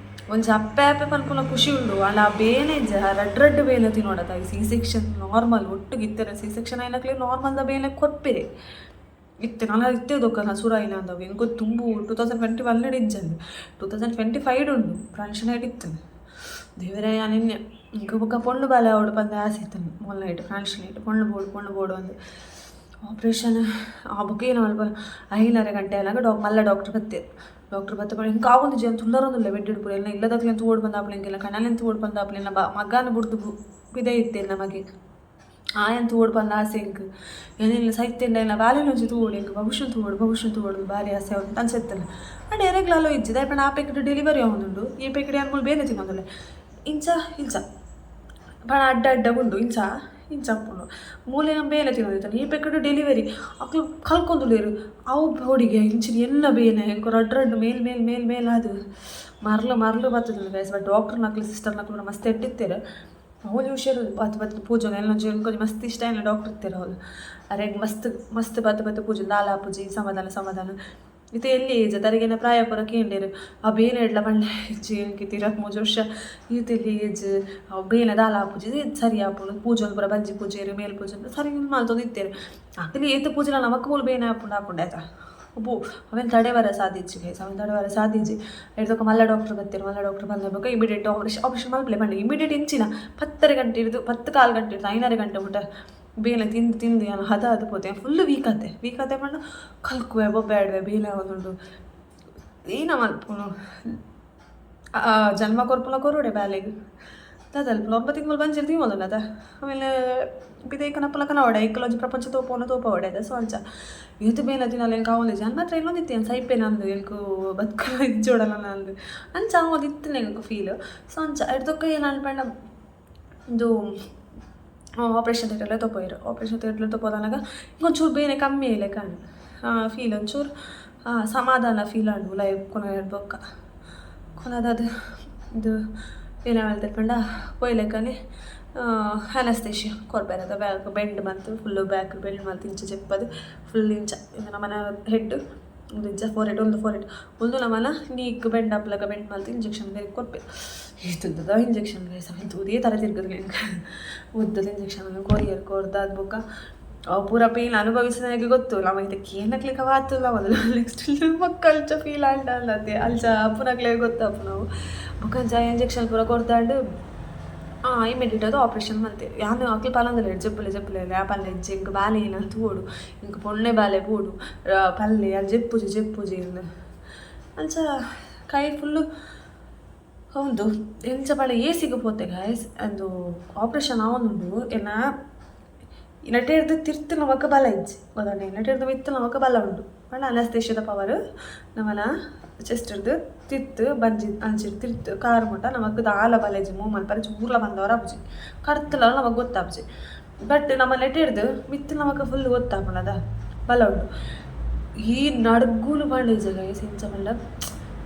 ಒಂಜಿ ಅಪ್ಪೆ ಅಪ್ಪೆ ಪನ್ಪುನ ಖುಷಿ ಉಂಡು ಆಂಡ ಆ ಬೇನೆ ಇಜ್ಜಿ ಆ ರಡ್ಡ್ ರಡ್ಡ್ ಬೇನೆ ತಿನೊಡತ ಸಿ ಸೆಕ್ಷನ್ ನಾರ್ಮಲ್ ಒಟ್ಟುಗು ಇತ್ತೆರ ಸಿ ಸೆಕ್ಷನ್ ಆಯಿನಕ್ಲೆ ನಾರ್ಮಲ್ದ ಬೇನೆ ಕೊರ್ಪೆರೆ ಇತ್ತೆ ನನ ಇತ್ತೆ ದೊಕ್ಕ ಸುರ ಆಯಿನ ಅಂದವು ಎಂಕ್ ತುಂಬು 2021 ಇಜ್ಜಂದ್ 2025 ಉಂಡು ಫ್ರಾನ್ಷನ್ ಇತ್ತುಂಡು ದೇವರೇ ಯಾನ್ ಎನ್ನೆ ಎಂಕ್ ಬೊಕ್ಕ ಪೊಣ್ಣು ಬಾಲೆ ಆವೊಡು ಪಂದ್ ಆಸೆ ಇತ್ತುಂಡು ಮೊಲ್ನೈಟ್ ಫ್ರಾನ್ಷನ್ ಪೊಣ್ಣು ಬೋಡು ಪೊಣ್ಣು ಬೋಡು ಅಂದ್ ಆಪ್ರೇಷನ್ ಆ ಬೊಕ್ಕ ಏನ ಮಲ್ಪ ಐನರೆ ಗಂಟೆ ಆನಗ ಡಾಕ್ ಮಲ್ಲ ಡಾಕ್ಟ್ರ್ ಬತ್ತೆರ್ ಡಾಕ್ಟ್ರ್ ಬತ್ತೆ ಪಂಡ ಎಂಕ್ ಆವೊಂದಿಜ್ಜಿ ಯಾನ್ ತುಲ್ಲರೊಂದುಲ್ಲೆ ಬೆಡ್ ಪೂರ ಎನ್ನ ಇಲ್ಲದಕ್ಲೆನ್ ತೂವೊಡು ಪಂದ್ ಆಪುಂಡು ಎಂಕ್ ಎನ್ನ ಕಣಲೆನ್ ತೂವೊಡು ಪಂದ್ ಆಪುಂಡು ಎನ್ನ ಮಗನ್ ಬುಡ್ದು ಪಿದಯಿ ಇತ್ತೆ ಎನ್ನ ಮಗೆ ಆಯನ್ ತೂವೊಡು ಪಂದ್ ಆಸೆ ಎಂಕ್ ಏನಿಲ್ಲ ಸೈತೆಂಡ ಎನ್ನ ಬಾಲೆನ್ ಒಂಜಿ ತೂವೊಡು ಎಂಕ್ ಭವಿಷ್ಯ ತೂವೊಡು ಭವಿಷ್ಯ ತೂವೊಡು ಬಾರಿ ಆಸೆ ಆವೊಂದು ಅಂಚ ಇತ್ತುಂಡು ಆಂಡ ಎರೆಗ್ಲ ಅಲೋ ಇಜ್ಜಿ ದಾಯೆ ಪಂಡ ಆ ಪೆಕ್ಡ್ ಡೆಲಿವರಿ ಆವೊಂದುಂಡು ಈ ಪೆಕ್ಡ್ ಯಾನ್ ಮೂಲು ಬೇನೆ ತಿನ್ನೊಂದುಲ್ಲೆ ಇಂಚ ಇಂಚ ಪಂಡ ಅಡ್ಡ ಅಡ್ಡ ಉಂಡು ಇಂಚ ಇಂಚ ಉಪ್ಪುಂಡು ಮೂಲೆ ಬೇನೆ ತಿನ್ನೊಂದಿತ್ತುಂಡು ಈ ಪೆಕ್ಕಡ್ ಡೆಲಿವರಿ ಅಕ್ಲು ಕಲ್ಕೊಂದುಲ್ಲೆರ್ ಅವು ಬೋಡಿಗೆ ಇಂಚಿನ ಎನ್ನ ಬೇನೆ ಎಂಕ್ ರಡ್ಡ್ ರಡ್ಡ್ ಮೇಲ್ ಮೇಲ್ ಮೇಲ್ ಮೇಲ್ ಆದ್ ಮರ್ಲ್ ಮರ್ಲ್ ಬತ್ತುದುಂಡು ಗೈಸ್ ಬಟ್ ಡಾಕ್ಟರ್ ನಕ್ಲು ಸಿಸ್ಟರ್ ನಕ್ಲು ಮಸ್ತ್ ಎಡ್ಡೆ ಅವ್ಲು ಹುಷಾರು ಬತ್ ಬತ್ ಪೂಜೊಂದು ಎನ್ನ ಎಂಕೊಂಜಿ ಮಸ್ತ್ ಇಷ್ಟ ಆಯಿನ ಡಾಕ್ಟರ್ ಇತ್ತೆರ್ ಅವ್ಲು ಅರೆಗ್ ಮಸ್ತ್ ಮಸ್ತ್ ಬತ್ ಬತ್ ಪೂಜೊಂದು ದಾಲ ಆಪುಜಿ ಸಮಾಧಾನ ಸಮಾಧಾನ ಇತ್ತೆ ಎಲ್ಲಿ ಏಜ್ ತರೆಗೆನ ಪ್ರಾಯ ಪೂರ ಕೇಂಡೆರ್ ಆ ಬೇನೆ ಎಡ್ಲ ಪಂಡೆ ಇಜ್ಜಿ ಎಂಕ್ ಇತ್ತೆ 23 ವರ್ಷ ಈತ್ ಎಲ್ಲಿ ಏಜ್ ಅವು ಬೇನೆ ದಾಲ ಆಪುಜಿ ಸರಿ ಆಪುಂಡು ಪೂಜೊಂದು ಪೂರ ಬಂಜಿ ಪೂಜೆರ್ ಮೇಲ್ ಪೂಜೊಂದು ಸರಿ ಮಲ್ತೊಂದು ಇತ್ತೆರ್ ಅಕ್ಲು ಏತ್ ಪೂಜೆಲ ನಮಕ್ ಮೂಲು ಬೇನೆ ಆಪುಂಡು ಆಪುಂಡು ಆಯ್ತಾ ಅಬ್ಬೋ ಅವೆನ್ ತಡೆವರೆ ಸಾಧ್ಯ ಇಜ್ಜಿ ಗೈಸ್ ಅವೆನ್ ತಡೆವರೆ ಸಾಧ್ಯ ಇಜ್ಜಿ ಎಡ್ದೊಕ ಮಲ್ಲ ಡಾಕ್ಟರ್ ಬತ್ತೆರ್ ಮಲ್ಲ ಡಾಕ್ಟರ್ ಬಂದ ಬೊಕ ಇಮಿಡಿಯೇಟ್ ಆಪರೇಷನ್ ಆಪರೇಷನ್ ಮಲ್ಪಲೆ ಪಂಡೆ ಇಮಿಡಿಯೇಟ್ ಇಂಚಿನ 10:30 ಗಂಟೆ ಹಿಡ್ದು 10 ಕಾಲು ಗಂಟೆ ಹಿಡ್ದು 5:30 ಗಂಟೆ ಮುಟ್ಟ ಬೇನೆ ತಿಂದು ತಿಂದು ಯಾನ್ ಹದ ಆದ್ ಪೋತೆ ಫುಲ್ ವೀಕ್ ಆತೆ ವೀಕ್ ಆತೆ ಪಂಡ ಕಲ್ಕುವೆ ಬೊಬ್ಬೆ ಬೇನೆ ಆವೊಂದುಂಡು ಏನ ಮಲ್ಪುನು ಜನ್ಮ ಕೊರ್ಪುನ ಕೊರೊಡೆ ಬಾಲೆಗ್ ದಾದ 9 ತಿಂಗಳು ಬಂಜಿಲ್ ದೀವೊಂದುಂಡು ಆಮೇಲೆ ಪಿದಯಿ ಕನಪುನ ಕನವಡೆ ಐಕಲ್ ಒಂಜಿ ಪ್ರಪಂಚ ತೋಪುನ ತೋಪವಡೆ ಸೊ ಅಂಚ ಏತ್ ಬೇನೆ ತಿನಲ ಎಂಕ್ ಆವೊಂದಿಜ್ಜಿ ಯಾನ್ ಮಾತ್ರ ಎನ್ನೊಂದಿತ್ತೆ ಯಾನ್ ಸೈಪೆನ ಅಂದ್ ಎಂಕ್ ಬದ್ಕುನ ಇಜ್ಜೋಡಲ ಅಂದ್ ಅಂಚ ಆವೊಂದಿತ್ತಿನ ಎಂಕ್ ಫೀಲ್ ಸೊ ಅಂಚ ಐಡ್ದ್ ಏನಾಂಡ್ ಪಂಡ ಉಂದು ಆಪ್ರೇಷನ್ ಥಿಯೇಟರ್ಲೆ ತೋಪೊಯೆರ್ ಆಪ್ರೇಷನ್ ಥಿಯೇಟರ್ ತೋಪೋದಾನಗ ಒಂಚೂರು ಬೇನೆ ಕಮ್ಮಿ ಆಯಿಲೆಕ ಆಂಡ್ ಫೀಲ್ ಒಂಚೂರು ಸಮಾಧಾನ ಫೀಲ್ ಆಂಡ್ ಉಲಾಯಿ ಕೊನೊಯೆರ್ ಬೊಕ್ಕ ಕೊನದಾದ್ ಇದು ಏನ ಮಲ್ತೆರ್ ಪಂಡ ಪೋಯಿಲೆಕ್ಕನೆ ಅನಸ್ತೇಶಿಯಾ ಕೊರ್ಪೆರ್ ಅತ ಬ್ಯಾಕ್ ಬೆಂಡ್ ಮಲ್ತ್ ಫುಲ್ಲು ಬ್ಯಾಕ್ ಬೆಂಡ್ ಮಲ್ತ್ ಇಂಚ ಜೆಪ್ಪದು ಫುಲ್ ಇಂಚ ಇಂದು ನಮನ ಹೆಡ್ ಉಂದು ಇಂಚ ಫೋರ್ ಹೆಡ್ ಉಂದು ಫೋರ್ ಹೆಡ್ ಉಂದು ನಮನ ನೀಕ್ ಬೆಂಡ್ ಆಪುಲೆಕ ಬೆಂಡ್ ಮಲ್ತ್ ಇಂಜೆಕ್ಷನ್ ಕೊರ್ಪೆರ್ ಏತ್ ಉದ್ದದ ಇಂಜೆಕ್ಷನ್ ಗೈಸ್ ಅವೆನ್ ತೂದೇ ತರೆ ತಿರ್ಗುದು ಎಂಕ್ ಉದ್ದದ ಇಂಜೆಕ್ಷನ್ ಕೊರಿಯೆರ್ ಕೊರ್ದಾದ್ ಬೊಕ್ಕ ಅವು ಪೂರ ಪೇನ್ ಅನುಭವಿಸಿದಾಗೆ ಗೊತ್ತು ನಮ ಇತ್ತೆ ಕೇನಕ್ಲೆಗ್ ಅವು ಮೊದಲು ನೆಕ್ಸ್ಟ್ ಬೊಕ್ಕ ಅಂಚ ಫೀಲ್ ಆಂಡ ಅತೆ ಅಂಚ ಅಪ್ಪುನಕ್ಲೆಗ್ ಗೊತ್ತಾಪುನವು ಬೊಕ್ಕ ಅಂಚ ಇಂಜೆಕ್ಷನ್ ಪೂರ ಕೊರ್ದಾಂಡ್ ಇಮಿಡಿಯೇಟ್ ಅದು ಆಪ್ರೇಷನ್ ಮಲ್ತೆರ್ ಯಾನ್ ಅಕ್ಲು ಪನೊಂದುಲ್ಲೆರ್ ಜೆಪ್ಪುಲೆ ಜೆಪ್ಪುಲೆ ಆ ಪಲ್ಲೆ ಇಜ್ಜಿ ಎಂಕ್ ಬಾಲೆ ಏನ ತೂವೊಡು ಎಂಕ್ ಪೊಣ್ಣೆ ಬಾಲೆ ಬೋಡು ಪಲ್ಲೆ ಯಾನ್ ಜೆಪ್ಪುಜಿ ಜೆಪ್ಪುಜಿ ಇಂದ್ ಅಂಚ ಕೈ ಫುಲ್ಲು ಉಂದು ಎಂಚ ಪಂಡ ಏಸಿಗ್ ಪೋತೆ ಗಾಯ್ಸ್ ಅಂದು ಆಪ್ರೇಷನ್ ಆವೊಂದುಂಡು ಎನ್ನ ನೆಟೆರ್ದ್ ತಿರ್ತ್ ನಮಕ್ ಬಲ ಇಜ್ಜಿ ಗೊತ್ತುಂಡ ನೆಟೆರ್ದ್ ಮಿತ್ತ್ ನಮಕ್ ಬಲ ಉಂಡು ಪಂಡ ಅನಸ್ತೇಶಿಯದ ಪವರ್ ನಮನ ಚೆಸ್ಟ್ ರ್ದ್ ತಿರ್ತ್ ಬಂಜಿ ಅಂಚಿ ತಿರ್ತ್ ಕಾರ್ ಮುಟ್ಟ ನಮಕ್ ದಾಲ ಬಲ ಇಜ್ಜಿ ಮೂವ್ ಮಲ್ಪರೆ ಚೂರ್ಲ ಬಂದವರ ಆಪುಜಿ ಕರ್ತುಲ ನಮಕ್ ಗೊತ್ತಾಪುಜಿ ಬಟ್ ನಮ ನೆಟೆರ್ದ್ ಮಿತ್ತ್ ನಮಕ್ ಫುಲ್ ಗೊತ್ತಾಪುಂಡದ ಬಲ ಉಂಡು ಈ ನಡ್ಗುನು ಪಂಡ ಇಜ್ಜ ಗೈಸ್ ಇಂಚ ಪಂಡ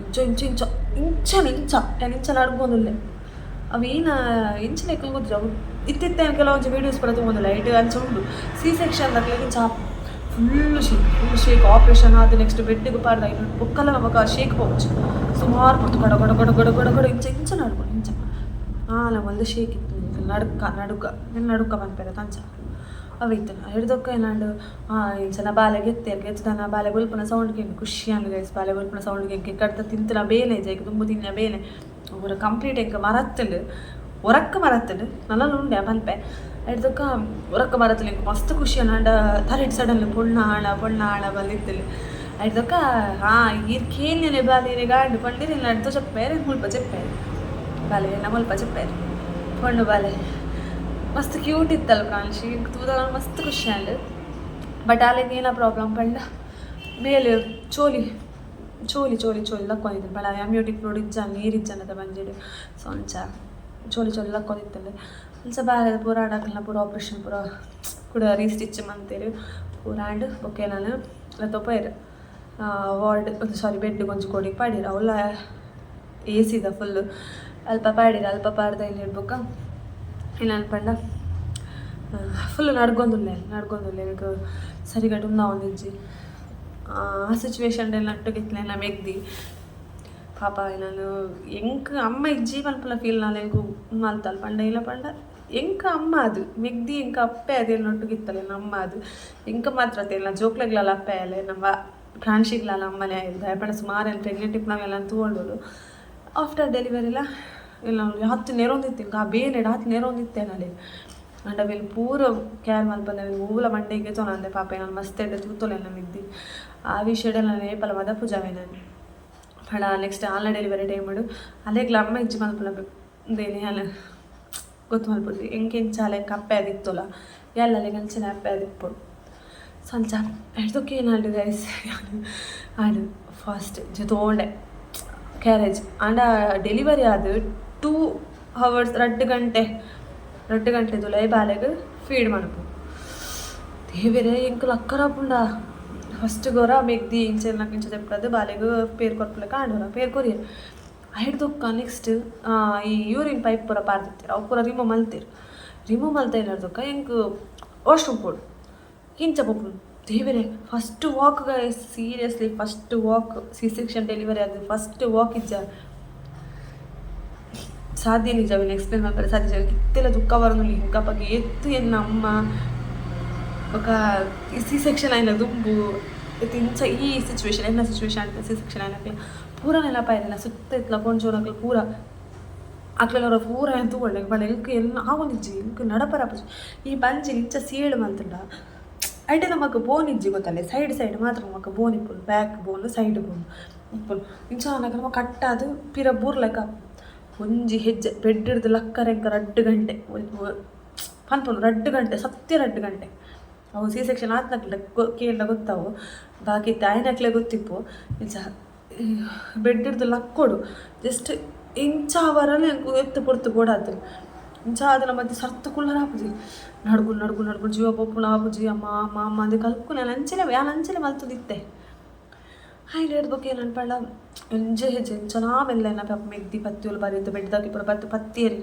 ಇಂಚ ಇಂಚ ಇಂಚ ಇಂಚನೆ ಇಂಚ ಯಾನ್ ಇಂಚ ನಡ್ಗೊಂದುಲ್ಲೆ ಅವು ಏನ ಎಂಚಿನ ಎಕ್ಕುಲು ಗೊತ್ತಿಜ್ಜಿ ಅವು ಇತ್ತಿತ್ತೆ ಕೆಲವೊಂಜಿ ವೀಡಿಯೋಸ್ ಪೂರ ತೂವೊಂದುಲ್ಲೆ ಐಟ್ ಅಂಚ ಉಂಡು ಸಿ ಸೆಕ್ಷನ್ ದಕ್ಲೆಗ್ ಇಂಚ ಫುಲ್ ಶೇಕ್ ಆಪ್ರೇಷನ್ ಆದ್ ನೆಕ್ಸ್ಟ್ ಬೆಡ್ಗ್ ಪಾಡ್ದ್ ಐನ್ ಬೊಕ್ಕಲ ನಮಕ್ ಆ ಶೇಕ್ ಪೋಪುಜಿ ಸುಮಾರು ಪೊರ್ತು ಗಡ ಗಡ ಗಡ ಗಡ ಗಡ ಗಡ ಇಂಚ ಇಂಚ ನಡ್ಪುಂಡು ಇಂಚ ಆಲ ಮಲ್ತ್ ಶೇಕ್ ಇತ್ತುಂಡು ನಡುಕ ನಡುಕ ನಡುಕ ಪನ್ಪೆರ್ ಅತ ಅಂಚ ಅವು ಇತ್ತನ ಹಿಡ್ದೊಕ್ಕ ಏನಾಂಡು ಇಂಚನ ಬಾಲೆ ಗೆತ್ತೇರು ಗೆತ್ತದನ ಬಾಲೆ ಬೊಲ್ಪುನ ಸೌಂಡ್ ಕೇಂಡು ಖುಷಿ ಆಂಡ್ ಗೈಸ್. ಬಾಲೆ ಬೊಲ್ಪುನ ಸೌಂಡ್ ಕೇಂಡು ಕಡ್ತ ತಿಂತನ ಬೇಲೆ ಜೈಕ್ ದುಂಬು ತಿನ್ನ ಬೇಲೆ ಪೂರ ಕಂಪ್ಲೀಟ್ ಎಂಕ್ ಮರತ್ತುಂಡು, ಒರಕ್ಕ ಮರತ್ತುಂಡು ನಲ್ಲ ಉಂಡೆ ಪನ್ಪೆ. ಹಿಡ್ದೊಕ್ಕ ಒರಕ್ಕ ಮರತ್ತುಂಡು ಎಂಕ್ ಮಸ್ತ್ ಖುಷಿ ಆಂಡ ತರೆಟ್ ಸಡನ್ಲಿ ಪೊಣ್ಣ ಆಣ ಪೊಣ್ಣ ಆಣ ಬಂದಿತ್ತುಂಡು. ಹಿಡ್ದೊಕ್ಕ ಈರ್ ಕೇನ್ಯನೆ ಬಾಲೆ ಗಾಂಡು ಪಂಡಿರ ನಡ್ದು ಚಪ್ಪೇರು ಮುಲ್ಪ ಚೆಪ್ಪೇರು ಬಾಲೆ ಎನ್ನ ಮುಲ್ಪ ಚೆಪ್ಪೇರು ಪೊಣ್ಣು ಬಾಲೆ ಮಸ್ತ್ ಕ್ಯೂಟ್ ಇತ್ತಲ್ಲ ಪ್ರಾಂಶಿ ತೂದಾಗ ಮಸ್ತ್ ಖುಷಿ ಆಂಡ್. ಬಟ್ ಅಲೆಗ್ ಏನ ಪ್ರಾಬ್ಲಮ್ ಪಂಡ ಬೇಲೆ ಚೋಲಿ ಚೋಲಿ ಚೋಲಿ ಚೋಲಿ ಲಕ್ಕೊಂಡಿತ್ತು ಪಂಡ ಅಮ್ಯೋಟಿಕ್ ಫ್ಲೂಯಿಡ್ ಇಜ್ಜಾಂಡ್ ನೀರು ಇಜ್ಜಾಂಡದ ಬಂಜಿಡ್. ಸೊ ಅಂಚ ಚೋಲಿ ಚೋಲಿ ಲಕ್ಕೊಂಡಿತ್ತಂಡು. ಅಂಚ ಬಾಲೆ ಪೂರ ಆಡಕ್ಲ ಪೂರ ಆಪ್ರೇಷನ್ ಪೂರ ಕುಡ ರೀಸ್ಟಿಚ್ ಮಂತೇರು ಪೂರ ಆಂಡ್. ಬೊಕ್ಕ ನಾನು ಲತ್ತೊಪೈರ್ ವಾರ್ಡ್ ಸಾರಿ ಬೆಡ್ ಒಂಜಿ ಕೋಡಿಗೆ ಪಾಡಿರು ಅವುಲ ಎ ಸಿದ ಫುಲ್ಲು ಅಲ್ಪ ಪಾಡಿರು. ಅಲ್ಪ ಪಾಡ್ದ ಇಲ್ಲಿ ಬೊಕ್ಕ ಏನಾನ್ ಪಂಡ ಫುಲ್ ನಡ್ಗೊಂದುಲ್ಲೆ ನಡ್ಗೊಂದುಲ್ಲೆ ಎಂಕ್ ಸರಿಗಟ್ಟು ಉಂದಾವೊಂದಿಜ್ಜಿ. ಆ ಸಿಚುವೇಶನ್ ನಟ್ಟುಗಿತ್ಲೆ ಮೆಗ್ದಿ ಪಾಪ ನಾನು ಎಂಕ್ ಅಮ್ಮ ಇಜ್ಜಿ ಪನ್ಪುನ ಫೀಲ್ ನಾಲ್ ಎಂಕ್ ಮಲ್ತಲ್ ಪಂಡ ಇಲ್ಲ ಪಂಡ ಎಂಕ್ ಅಮ್ಮ ಅದು ಮೆಗ್ದಿ ಎಂಕ್ ಅಪ್ಪೆ ಅದೇನು ನೊಟ್ಟುಗಿತ್ತಲ್ಲ ಅಮ್ಮ ಅದು ಎಂಕ್ ಮಾತ್ರ ಅತ್ತೇನ ಜೋಕ್ಲೆಗ್ಲಲ್ಲ ಅಪ್ಪೆ ಅಲೆ ನಮ್ಮ ಪ್ರಾಂಶಿಗ್ಲಲ್ಲ ಅಮ್ಮನೇ ಆಯ್ತು. ಪಂಡ ಸುಮಾರು ಏನು ಪ್ರೆಗ್ನೆಂಟ್ ಇಪ್ಪನಾಗೆಲ್ಲ ತೂವೊಂಡೋಳು. ಆಫ್ಟರ್ ಡೆಲಿವರಿಲ ಇಲ್ಲ ಹತ್ತು ನೆರೊಂದಿತ್ತು ಆ ಬೇಲೆಡ್ ಹತ್ತು ನೆರೊಂದಿತ್ತೆ ನಾಳೆ ಅಂಡ ಅವೆಲ್ ಪೂರ ಕೇರ್ ಮಲ್ಪಂದೆ ಅವೆಲ್ ಓಲ ಮಂಡೆಗೆ ತೊನಂದೆ ಪಾಪ ನಾನು ಮಸ್ತ್ ಎಡ್ಡೆ ತೂತೊಲೆ ಮೆಗ್ದಿ. ಆ ವಿಷಯಡೆ ನಾನು ಏಪಲ ಮದಪುಜಾವೆ ನಾನು ಪಂಡ ನೆಕ್ಸ್ಟ್ ಆಲ್ನ ಡೆಲಿವರಿ ಟೈಮುಡು ಅಲೆಗ್ಲ ಅಮ್ಮ ಇಜ್ಜಿ ಮಲ್ಪುನ ಉಂದೇನಿ ಅಲ್ಲ ಗೊತ್ತು ಮಲ್ಪೊಲಿ ಎಂಕ್ ಎಂಚ ಅಲೆಗ್ ಅಪ್ಪೆ ಆದಿತ್ತೊಲ ಯಾಲ್ ಅಲೆಗ್ ಅಂಚನೆ ಅಪ್ಪೆ ಆದಿಪ್ಪೊಡು. ಸೊ ಅಂಚ ಎಡ್ದೊಕ್ಕ ಏನಾಂಡ್ ಗೈಸ್ ಆಂಡ್ ಫಸ್ಟ್ ಜೆತೋಂಡೆ ಕ್ಯಾರೇಜ್ ಆಂಡ ಡೆಲಿವರಿ ಆದ್ 2 ಅವರ್ಸ್ ರಡ್ಡ್ ಗಂಟೆ ರಡ್ಡ್ ಗಂಟೆ ದುಲೈ ಬಾಲೆಗ್ ಫೀಡ್ ಮನ್ಪು. ದೇವೆರೇ ಎಂಕ್ ಲಕ್ಕರಾಪುಂಡ. ಫಸ್ಟ್ ಗೊರ ಮೆಗ್ದಿ ಇಂಚ ಇಂಚ ಜೆಪ್ಪದು ಬಾಲೆಗ್ ಪೇರ್ ಕೊರ್ಪುಲೆಕ ಆಂಡ್ ಪೇರ್ ಕೊರಿಯೆರ್. ಐಡ್ದೊಕ್ಕ ನೆಕ್ಸ್ಟ್ ಈ ಯೂರಿನ್ ಪೈಪ್ ಪೂರ ಪಾಡ್ದಿತ್ತೆರ್ ಅವು ಪೂರ ರಿಮೂವ್ ಮಲ್ತೆರ್. ರಿಮೂವ್ ಮಲ್ತೈನರ್ದೊಕ್ಕ ಎಂಕ್ ವಾಶ್ರೂಮ್ ಪೋಡು ಇಂಚ ಪೋಪುಂಡು. ದೇವೆರೇ first walk guys, seriously first walk C section delivery ಆದ್ ಫಸ್ಟ್ ವಾಕ್ ಇಜ್ಜ ಸಾಧ್ಯ ನಿಜ ಅವೆನ್ ಎಕ್ಸ್ಪ್ಲೇನ್ ಮಲ್ಪರೆ ಸಾಧ್ಯ ಇಜ್ಜ. ಇತ್ತೆಲ ದುಃಖ ಬರೋದಿಲ್ಲ ಇಂಕಪಗ ಏತ್ ಎನ್ನ ಅಮ್ಮ ಬೊಕ ಈ ಸಿ ಸೆಕ್ಷನ್ ಆಯಿನ ದುಂಬು ಇಂಚ ಈ ಸಿಚುವೇಶನ್ ಎನ್ನ ಸಿಚುವೇಶನ್ ಆಯ್ತು. ಸಿ ಸೆಕ್ಷನ್ ಆಯ್ನಕ್ಲೆ ಪೂರ ನೆನಪಾಯಿನ ಸುತ್ತ ಇತ್ಲ ಪೊಂಜೋನಕ್ಲು ಪೂರ ಅಕ್ಲೆನ ಪೂರ ಏನ್ ತೂವೊಂಡೆ ಪಂಡ ಎಂಕ್ ಎನ್ನ ಆವೊಂದಿಜ್ಜಿ ಎಂಕ್ ನಡಪರ ಆಪುಜಿ. ಈ ಬಂಜಿ ಇಂಚ ಸೀಳು ಮಲ್ತುಂಡ ಐಟೆ ನಮಕ್ ಬೋನ್ ಇಜ್ಜಿ ಗೊತ್ತಲ್ಲೆ ಸೈಡ್ ಸೈಡ್ ಮಾತ್ರ ನಮಕ್ ಬೋನ್ ಇಪ್ಪುಂಡು ಬ್ಯಾಕ್ ಬೋನ್ ಸೈಡ್ ಬೋನ್ ಇಪ್ಪುಂಡು. ಇಂಚ ಆನಗ ನಮ ಕಟ್ಟಾದ್ ಪಿರ ಬೂರ್ಲೆಕ ಒಂಜಿ ಹೆಜ್ಜೆ ಬೆಡ್ ಡ್ದ್ ಲಕ್ಕರೆ ಎಂಕ್ ರಡ್ಡ್ ಗಂಟೆ ಪನ್ಪುನು ರಡ್ಡ್ ಗಂಟೆ ಸತ್ಯ ರಡ್ಡ್ ಗಂಟೆ. ಅವು ಸಿ ಸೆಕ್ಷನ್ ಆತ್ನಕ್ಲೆ ಕೇಂಡ ಗೊತ್ತಾವು ಬಾಕಿ ತಾಯಿನಕ್ಲೆ ಗೊತ್ತಿಪ್ಪು. ಇಂಚ ಬೆಡ್ ಡ್ದ್ ಲಕ್ಕೊಡು ಜಸ್ಟ್ ಇಂಚ ಆವರನೆ ಎಂಕ್ ಏತ್ ಪೊರ್ತು ಬೋಡಾತ್ಂಡ್. ಇಂಚ ಆದ್ ಮಧ್ಯೆ ಸರ್ತ ಕುಲ್ಲರೆ ಆಪುಜಿ ನಡ್ಗುಂಡು ನಡ್ಗುಂಡು ನಡ್ಗುಂಡು ಜೀವ ಪೋಪುಂಡು ಆಪುಜಿ ಅಮ್ಮ ಅಮ್ಮ ಅಮ್ಮ ಅಂದ್ ಕಲ್ಪುನ ಅಂಚನೆ ಯಾನ್ ಅಂಚನೆ ಮಲ್ತೊಂದಿತ್ತೆ. ಹೈಲೈಟ್ ಬೊಕ್ಕ ಏನನ್ ಪಂಡ ಒಂಜೆ ಹೆಜ್ಜೆ ಇಂಚನಾ ಮೆಲ್ಲ ಎನ್ನ ಪಾಪ ಮೆಗ್ದಿ ಪತ್ತಿಯೊಲು ಬರಿತ ಬೆಡ್ದಾಕಿ ಪೂರ ಪತ್ತ್ ಪತ್ತಿಯೆರ್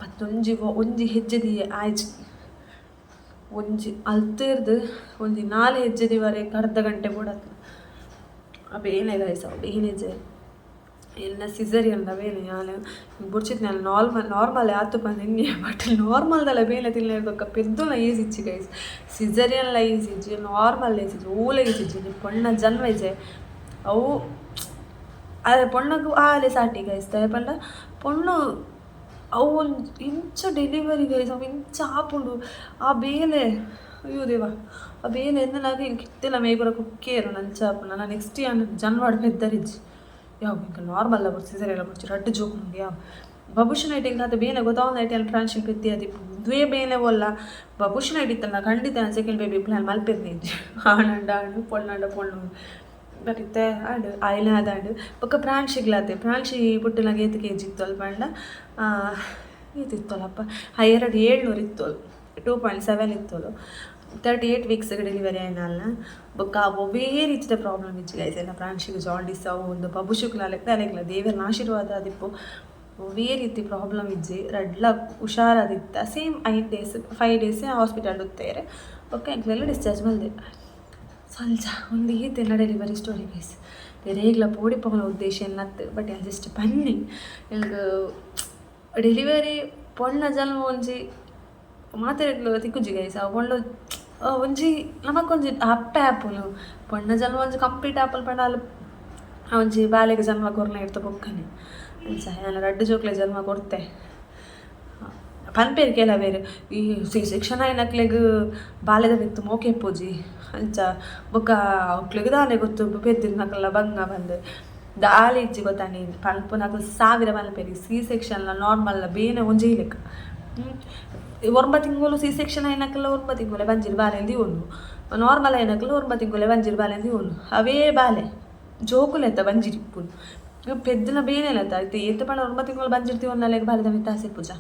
ಪತ್ತೊಂಜಿ ಒಂಜಿ ಹೆಜ್ಜೆ ದೀಯೆ ಆಯ್ಜಿ ಒಂಜಿ ಅಲ್ತಿರ್ದ್ ಒಂಜಿ ನಾಲ್ ಹೆಜ್ಜೆ ದೀವರೆ ಅರ್ಧ ಗಂಟೆ ಬೋಡಾತು. ಆ ಬೇನೆ ಗೈಸ್ ಅವು ಬೇನೆ ಎನ್ನ ಸಿಸರಿಯನ್ ದ ಬೇನೆ ಯಾನ್ ಬೊಡ್ಚಿತ್ ಯಾನ್ ನಾರ್ಮಲ್ ನಾರ್ಮಲ್ ಆತು ಪಂದ್ ಎನ್ನಿಯೆ ಬಟ್ ನಾರ್ಮಲ್ ದಲ ಬೇನೆ ತಿನ್ಲೆ ಬೊಕ್ಕ ಪೆದ್ದುನ ಈಸಿ ಇಜ್ಜಿ ಗೈಸ್. ಸಿಸರಿಯನ್ ಲ ಈಸಿ ಇಜ್ಜಿ ನಾರ್ಮಲ್ ಈಸಿ ಇಜ್ಜಿ ಓಲ ಈಸಿ ಇಜ್ಜಿ ಪೊಣ್ಣ ಜನ್ಮ ಇಜ್ಜೆ ಅವು ಅರೆ ಪೊಣ್ಣಗ್ ಆಲೆ ಸಾಟಿ ಗೈಸ್. ದಾಯೆ ಪಂಡ ಪೊಣ್ಣು ಅವು ಒಂಜಿ ಇಂಚ ಡೆಲಿವರಿ ಗೈಸ್ ಅವು ಇಂಚ ಆಪುಂಡು ಆ ಬೇಲೆ ಅಯ್ಯೋ ದೇವ ಆ ಬೇಲೆ ಎನ್ನಲಾಗ ಎಂಕ್ ಇತ್ತೆಲ ಮೈ ಪೂರ ಕುಕ್ಕೇರುಂಡು ಅಂಚ ಆಪುಂಡು. ನನ ನೆಕ್ಸ್ಟ್ ಯಾನ್ ಜನ್ಮಡ್ ಪೆದ್ದರಿಜ್ಜಿ ಯಾವ್ ಎಂಕ್ ನಾರ್ಮಲ್ ಲ ಬೊರ್ಚಿ ಸಿಸೇರಿಯನ್ ಲ ಬೊರ್ಚಿ ರಡ್ಡ್ ಜೋಕುಲು ಯಾವ್ ಬಬುಷ್ ನೈಟ್ ಎಂಕ್ ಆತ ಬೇನೆ ಗೊತ್ತಾವಂದೆ ಐಟ್ ಯಾನ್ ಪ್ರಾಂಶಿಲ್ ಪೆದ್ದಿ ಆದಿಪ್ಪು ಉಂದುವೇ ಬೇನೆ ಓಲ್ಲ ಬಬುಷ್ ನೈಟ್ ಇತ್ತಲ್ಲ ಖಂಡಿತ ಯಾನ್ ಸೆಕೆಂಡ್ ಬೇಬಿ ಪ್ಲಾನ್ ಮಲ್ಪೆರ್ನೆ ಇಜ್ಜಿ ಆಣಂಡ ಆಣ್ ಪೊಣ್ಣಂಡ ಪೊಣ್ಣು. ಬಟ್ ಇತ್ತೆ ಆಂಡ್ ಆಯ್ನ ಆದಾಂಡ್. ಬೊಕ್ಕ ಪ್ರಾಂಶಿಗ್ಲಾತೆ ಪ್ರಾಂಶಿ ಪುಟ್ಟುನಗ ಏತ್ ಕೆ ಜಿ ಇತ್ತೊಲ್ ಪಂಡ ಏತ್ ಇತ್ತೊಲಪ್ಪ ಆ ಎರಡು ಏಳ್ನೂರು ಇತ್ತೊಲು 2.7 ಇತ್ತೊಲು. 38 ವೀಕ್ಸ್ಗೆ ಡೆಲಿವರಿ ಆಯಿನಲ್ನ ಬೊಕ್ಕ ಒವ್ವೇ ರೀತಿದ ಪ್ರಾಬ್ಲಮ್ ಇಜ್ಜಿ ಗೈಸ್. ಎನ್ನ ಪ್ರಾಂಶಿಗ್ ಜಾಂಡಿಸ್ ಅವು ಒಂದು ಬಬುಶುಕ್ಲ ಲೆಕ್ಕ ಅಲೆಗ್ಲ ದೇವೆರ್ನ ಆಶೀರ್ವಾದ ಆದಿಪ್ಪು ಒವ್ವೇ ರೀತಿ ಪ್ರಾಬ್ಲಮ್ ಇಜ್ಜಿ ರಡ್ಲ ಹುಷಾರಾದಿತ್ತ. ಸೇಮ್ 5 ಡೇಸ್ 5 ಡೇಸ್ ಹಾಸ್ಪಿಟಲ್ ಉತ್ತೇರ್ ಬೊಕ್ಕ ಎಂಕ್ಲೆಲ್ಲ ಡಿಸ್ಚಾರ್ಜ್ ಮಲ್ದೆರ್. ಸೊ ಅಂಚ ಉಂದು ಈತ್ ಎನ್ನ ಡೆಲಿವರಿ ಸ್ಟೋರಿ ಗೈಸ್. ಏರೆಗ್ಲ ಪೋಡಿಪೋಪುನ ಉದ್ದೇಶ ಎನ್ನತ್ ಬಟ್ ಯಾನ್ ಜಸ್ಟ್ ಪನ್ನಿ ಎಂಕ್ ಡೆಲಿವರಿ ಪೊಣ್ಣ ಜನ್ಮ ಒಂಜಿ ಮಾತೆರೆಗ್ಲ ತಿಕ್ಕುಜಿ ಗೈಸ್. ಅವು ಪೊಣ್ಣು ಒಂಜಿ ನಮಕೊಂಜಿ ಅಪ್ಪೆ ಆಪುನು. ಪೊಣ್ಣ ಜನ್ಮ ಒಂಜಿ ಕಂಪ್ಲೀಟ್ ಆಪುನು ಪಂಡ ಅಲ್ ಒಂಜಿ ಬಾಲೆಗ್ ಜನ್ಮ ಕೊರ್ನ ಇರ್ತ ಬೊಕ್ಕನೆ. ಅಂಚ ಯಾನ್ ರಡ್ಡ್ ಜೋಕ್ಲೆ ಜನ್ಮ ಕೊರ್ತೆ. ಪನ್ಪೆರ್ ಕೆಲವೆರ್, ಈ ಸಿ ಸೆಕ್ಷನ್ ಆಯಿನಕ್ಲೆಗ್ ಬಾಲೆದ ಮಿತ್ತ್ ಮೋಕೆ ಇಪ್ಪುಜಿ, ಅಂಚ ಬೊಕ್ಕ ಅಕ್ಲೆಗ್ ದಾನೆ ಗೊತ್ತು ಪೆದ್ದಿನಕಲ್ನ ಬಂಗ ಪಂದ್. ದಾಲ ಇಜ್ಜಿ ಗೊತ್ತಾಂಡಿ. ಪನ್ಪುನಕುಲು ಸಾವಿರ ಪನ್ಪೆರ್. ಸಿ ಸೆಕ್ಷನ್ಲ ನಾರ್ಮಲ್ಲ ಬೇನೆ ಒಂಜೇ ಲೆಕ್ಕ. 9 ತಿಂಗಳು ಸಿ ಸೆಕ್ಷನ್ ಆಯಿನಕಲ್ಲ 9 ತಿಂಗಳು ಬಂಜಿರ್ ಬಾಲೆ ದೀವೊಂದು, ನಾರ್ಮಲ್ ಆಯಿನಕಲ್ಲ 9 ತಿಂಗಳು ಬಂಜಿರ್ ಬಾಲೆ ದೀವೊಂದು. ಅವೇ ಬಾಲೆ ಜೋಕುಲೆತ್ತ ಬಂಜಿರ್ ಇಪ್ಪುನು, ಪೆದ್ದಿನ ಬೇನೆಲತ್ತ. ಇತ್ತೆ ಏತ್ ಪಂಡ 9 ತಿಂಗಳು ಬಂಜಿರ್ ದೀವೊಂದಲೆಗ್ ಬಾಲೆದ ಮಿತ್ತ್ ಆಸೆ ಇಪ್ಪುಜ?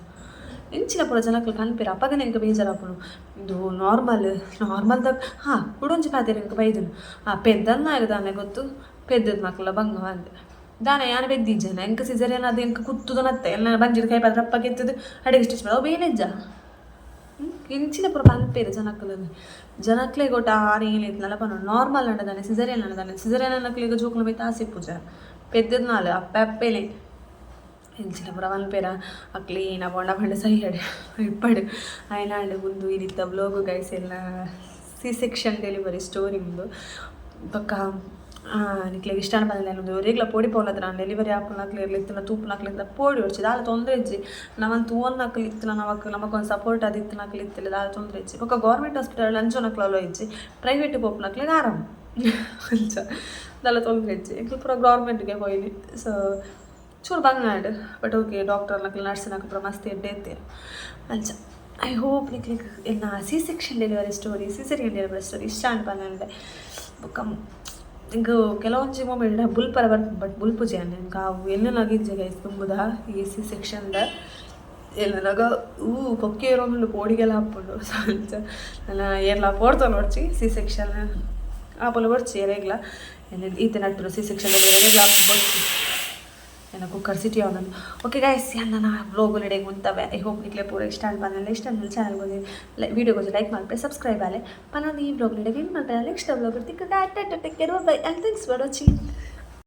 ಇಂಚಿನ ಪೂರ ಜನಕ್ಲು ಪನ್ಪೆರ್. ಅಪಗನೆ ಎಂಕ್ ಬೇಜಾರಾಪುಂಡು. ಇಂದು ನಾರ್ಮಲ್ ನಾರ್ಮಲ್ದ ಹಾಂ ಕುಡೊಂಜಿ ಪಾತೆರ ಎಂಕ್ ಬೈದುಂಡು. ಆ ಪೆದ್ದನ್ನಾಯಗ್ ದಾನೆ ಗೊತ್ತು ಪೆದ್ದದ ಬಂಗ ಪಂದ್? ದಾನೆ ಯಾನ್ ಪೆದ್ದಿಜ್ಜನ? ಎಂಕ್ ಸಿಸೇರಿಯನ್ ಆದ್ ಎಂಕ್ ಕುತ್ತುದನತ್ತೆ. ಎನ್ನ ಬಂಜಿಡ್ ಕೈ ಪಾತ್ರೆ ರಪ್ಪ ಕೆತ್ತದು ಅಡೆಗೆ ಸ್ಟಿಚ್ ಅವು ಬೇನೆಜ್ಜ? ಇಂಚಿನ ಪೂರ ಪನ್ಪೆರ್ ಜನಕ್ಕುಲು. ಜನಕ್ಲೆಗ್ ಒಟ್ಟು ಆರು ಏಳು ಇತ್ನಲ್ಲ ಪನೊಡು. ನಾರ್ಮಲ್ ಅಂಡ ದಾನೆ, ಸಿಸೇರಿಯನ್ ಅಂಡ ದಾನೆ? ಸಿಸೇರಿಯನ್ ನಕ್ಲೆಗ್ ಜೋಕುಲು ಮಿತ್ತ್ ಆಸೆ ಇಪ್ಪುಜ? ಪೆದ್ದದ್ನಾಲ್ ಅಪ್ಪೆ ಅಪ್ಪೆಲೆ. ಇಂಚಿನ ಪೂರ ಪನ್ಪೆರ. ಅಕ್ಲು ಏನ ಪೋಂಡ ಪಂಡ ಸೈಯಡ್ ಇಪ್ಪಡು. ಆಯ್ನಾಂಡ್ ಉಂದು ಇನಿತ್ತ ವ್ಲೋಗು ಗೈಸ್. ಎಲ್ಲ ಸಿ ಸೆಕ್ಷನ್ ಡೆಲಿವರಿ ಸ್ಟೋರಿ ಉಂದು. ಬೊಕ್ಕ ನಿಕ್ಲೆಗ್ ಇಷ್ಟ ಪಂಡ ಒಂದು ಒರೆಗ್ಲ ಪೋಡಿ ಪೋಲತ್ರ. ನಾನು ಡೆಲಿವರಿ ಆಪುನಕ್ಲು ಇರ್ಲಿ ಇತ್ತಿನ ತೂಪುನಕ್ಲು ಇತ್ತಿನ ಪೋಡಿ ಒಡ್ಚಿ. ದಾಲ ತೊಂದರೆ ಇಜ್ಜಿ. ನಮನ್ ತೂವೊನ್ನಕ್ಲು ಇತ್ತಿನ ನಮಕ್ ನಮಕೊಂದು ಸಪೋರ್ಟ್ ಆದ್ ಇತ್ತಿನಕ್ಲು ಇತ್ತಿಲ್ಲ, ದಾಲ ತೊಂದರೆ ಇಜ್ಜಿ. ಬೊಕ್ಕ ಗೌರ್ಮೆಂಟ್ ಹಾಸ್ಪಿಟಲ್ ಅಂಚೊನಕ್ಲು ಇಜ್ಜಿ. ಪ್ರೈವೇಟ್ ಪೋಪುನಕ್ಲೆಗ್ ಆರಾಮ್. ಅಂಚ ದಾಲ ತೊಂದರೆ ಇಜ್ಜಿ. ಎಂಕ್ಲು ಪೂರ ಗೌರ್ಮೆಂಟ್ಗೆ ಪೋಯಿನಿ. ಸೊ ಚೂರು ಬಂಗ ಆಂಡ್, ಬಟ್ ಓಕೆ. ಡಾಕ್ಟರ್ನಕ್ಲು ನರ್ಸ್ನಕ್ಲು ಪೂರ ಮಸ್ತ್ ಎಡ್ಡೆ ಇತ್ತೆರ್. ಅಂಚ I hope ನಿಕ್ಲೆಗ್ ಎನ್ನ C section delivery story, cesarean delivery story ಇಷ್ಟ ಆಂಡ್ ಪಂದೆ. ಬೊಕ್ಕ ಎಂಕ್ ಕೆಲವೊಂಜಿ ಮೂಮೆಂಟ್ ಬುಲ್ಪರ ಬರ್ಪುಂಡು, ಬಟ್ ಬುಲ್ಪುಜಿ ಅಣ್ಣ. ಎಂಕ್ ಅವು ಎನ್ನುನಗ ಇಜ್ಜಿ ಗೈಸ್. ದುಂಬುದ ಈ ಸಿ ಸೆಕ್ಷನ್ದ ಎನ್ನುನಗ ಊ ಕೊಕ್ಕೆ ಏರೊಂದುಂಡು, ಪೋಡಿಗೆಲ ಆಪುಂಡು. ಸೊ ಅಂಚ ನನ ಏರ್ಲಾ ಪೋಡ್ತೊಂದು ಬೊಡ್ಚಿ, ಸಿ ಸೆಕ್ಷನ್ ಆಪುನ ಬೊಡ್ಚಿ ಏರೆಗ್ಲ. ಈತೆ ನಟ್ಟುನು ಸಿ ಸೆಕ್ಷನ್ ಡೆಲಿವರಿ ಆಪುನ ಬೊಡ್ಚಿ. ಎನ್ನ ಕುಕ್ಕರ್ ಸಿಟಿ ಅವನನ್ನು. ಓಕೆ ಗೈಸ್, ನನ್ನ ವ್ಲೋಗ್ ಇಡೆಗ್ ಉಂತವೆ. I hope ನಿಕ್ಲೆ ಪೂರ ಇಷ್ಟ ಆಂಡ್ ಪಂಡ, ಇಷ್ಟ ಆಂಡ್ ಚಾನಲ್ ಗೊಂಜಿ ವೀಡಿಯೋ ಗೊಂಜಿ ಲೈಕ್ ಮಲ್ಪೆ, ಸಬ್ಸ್ಕ್ರೈಬ್ ಆಲೆ. ಪನೊಂದು ಈ ವ್ಲೋಗ್ ಇಡೆಗ್ ಎಂಡ್ ಮಲ್ಪೆ. ನೆಕ್ಸ್ಟ್ ವ್ಲೋಗ್ ತಿಕ್ಕ. Take care, bye and thanks for watching.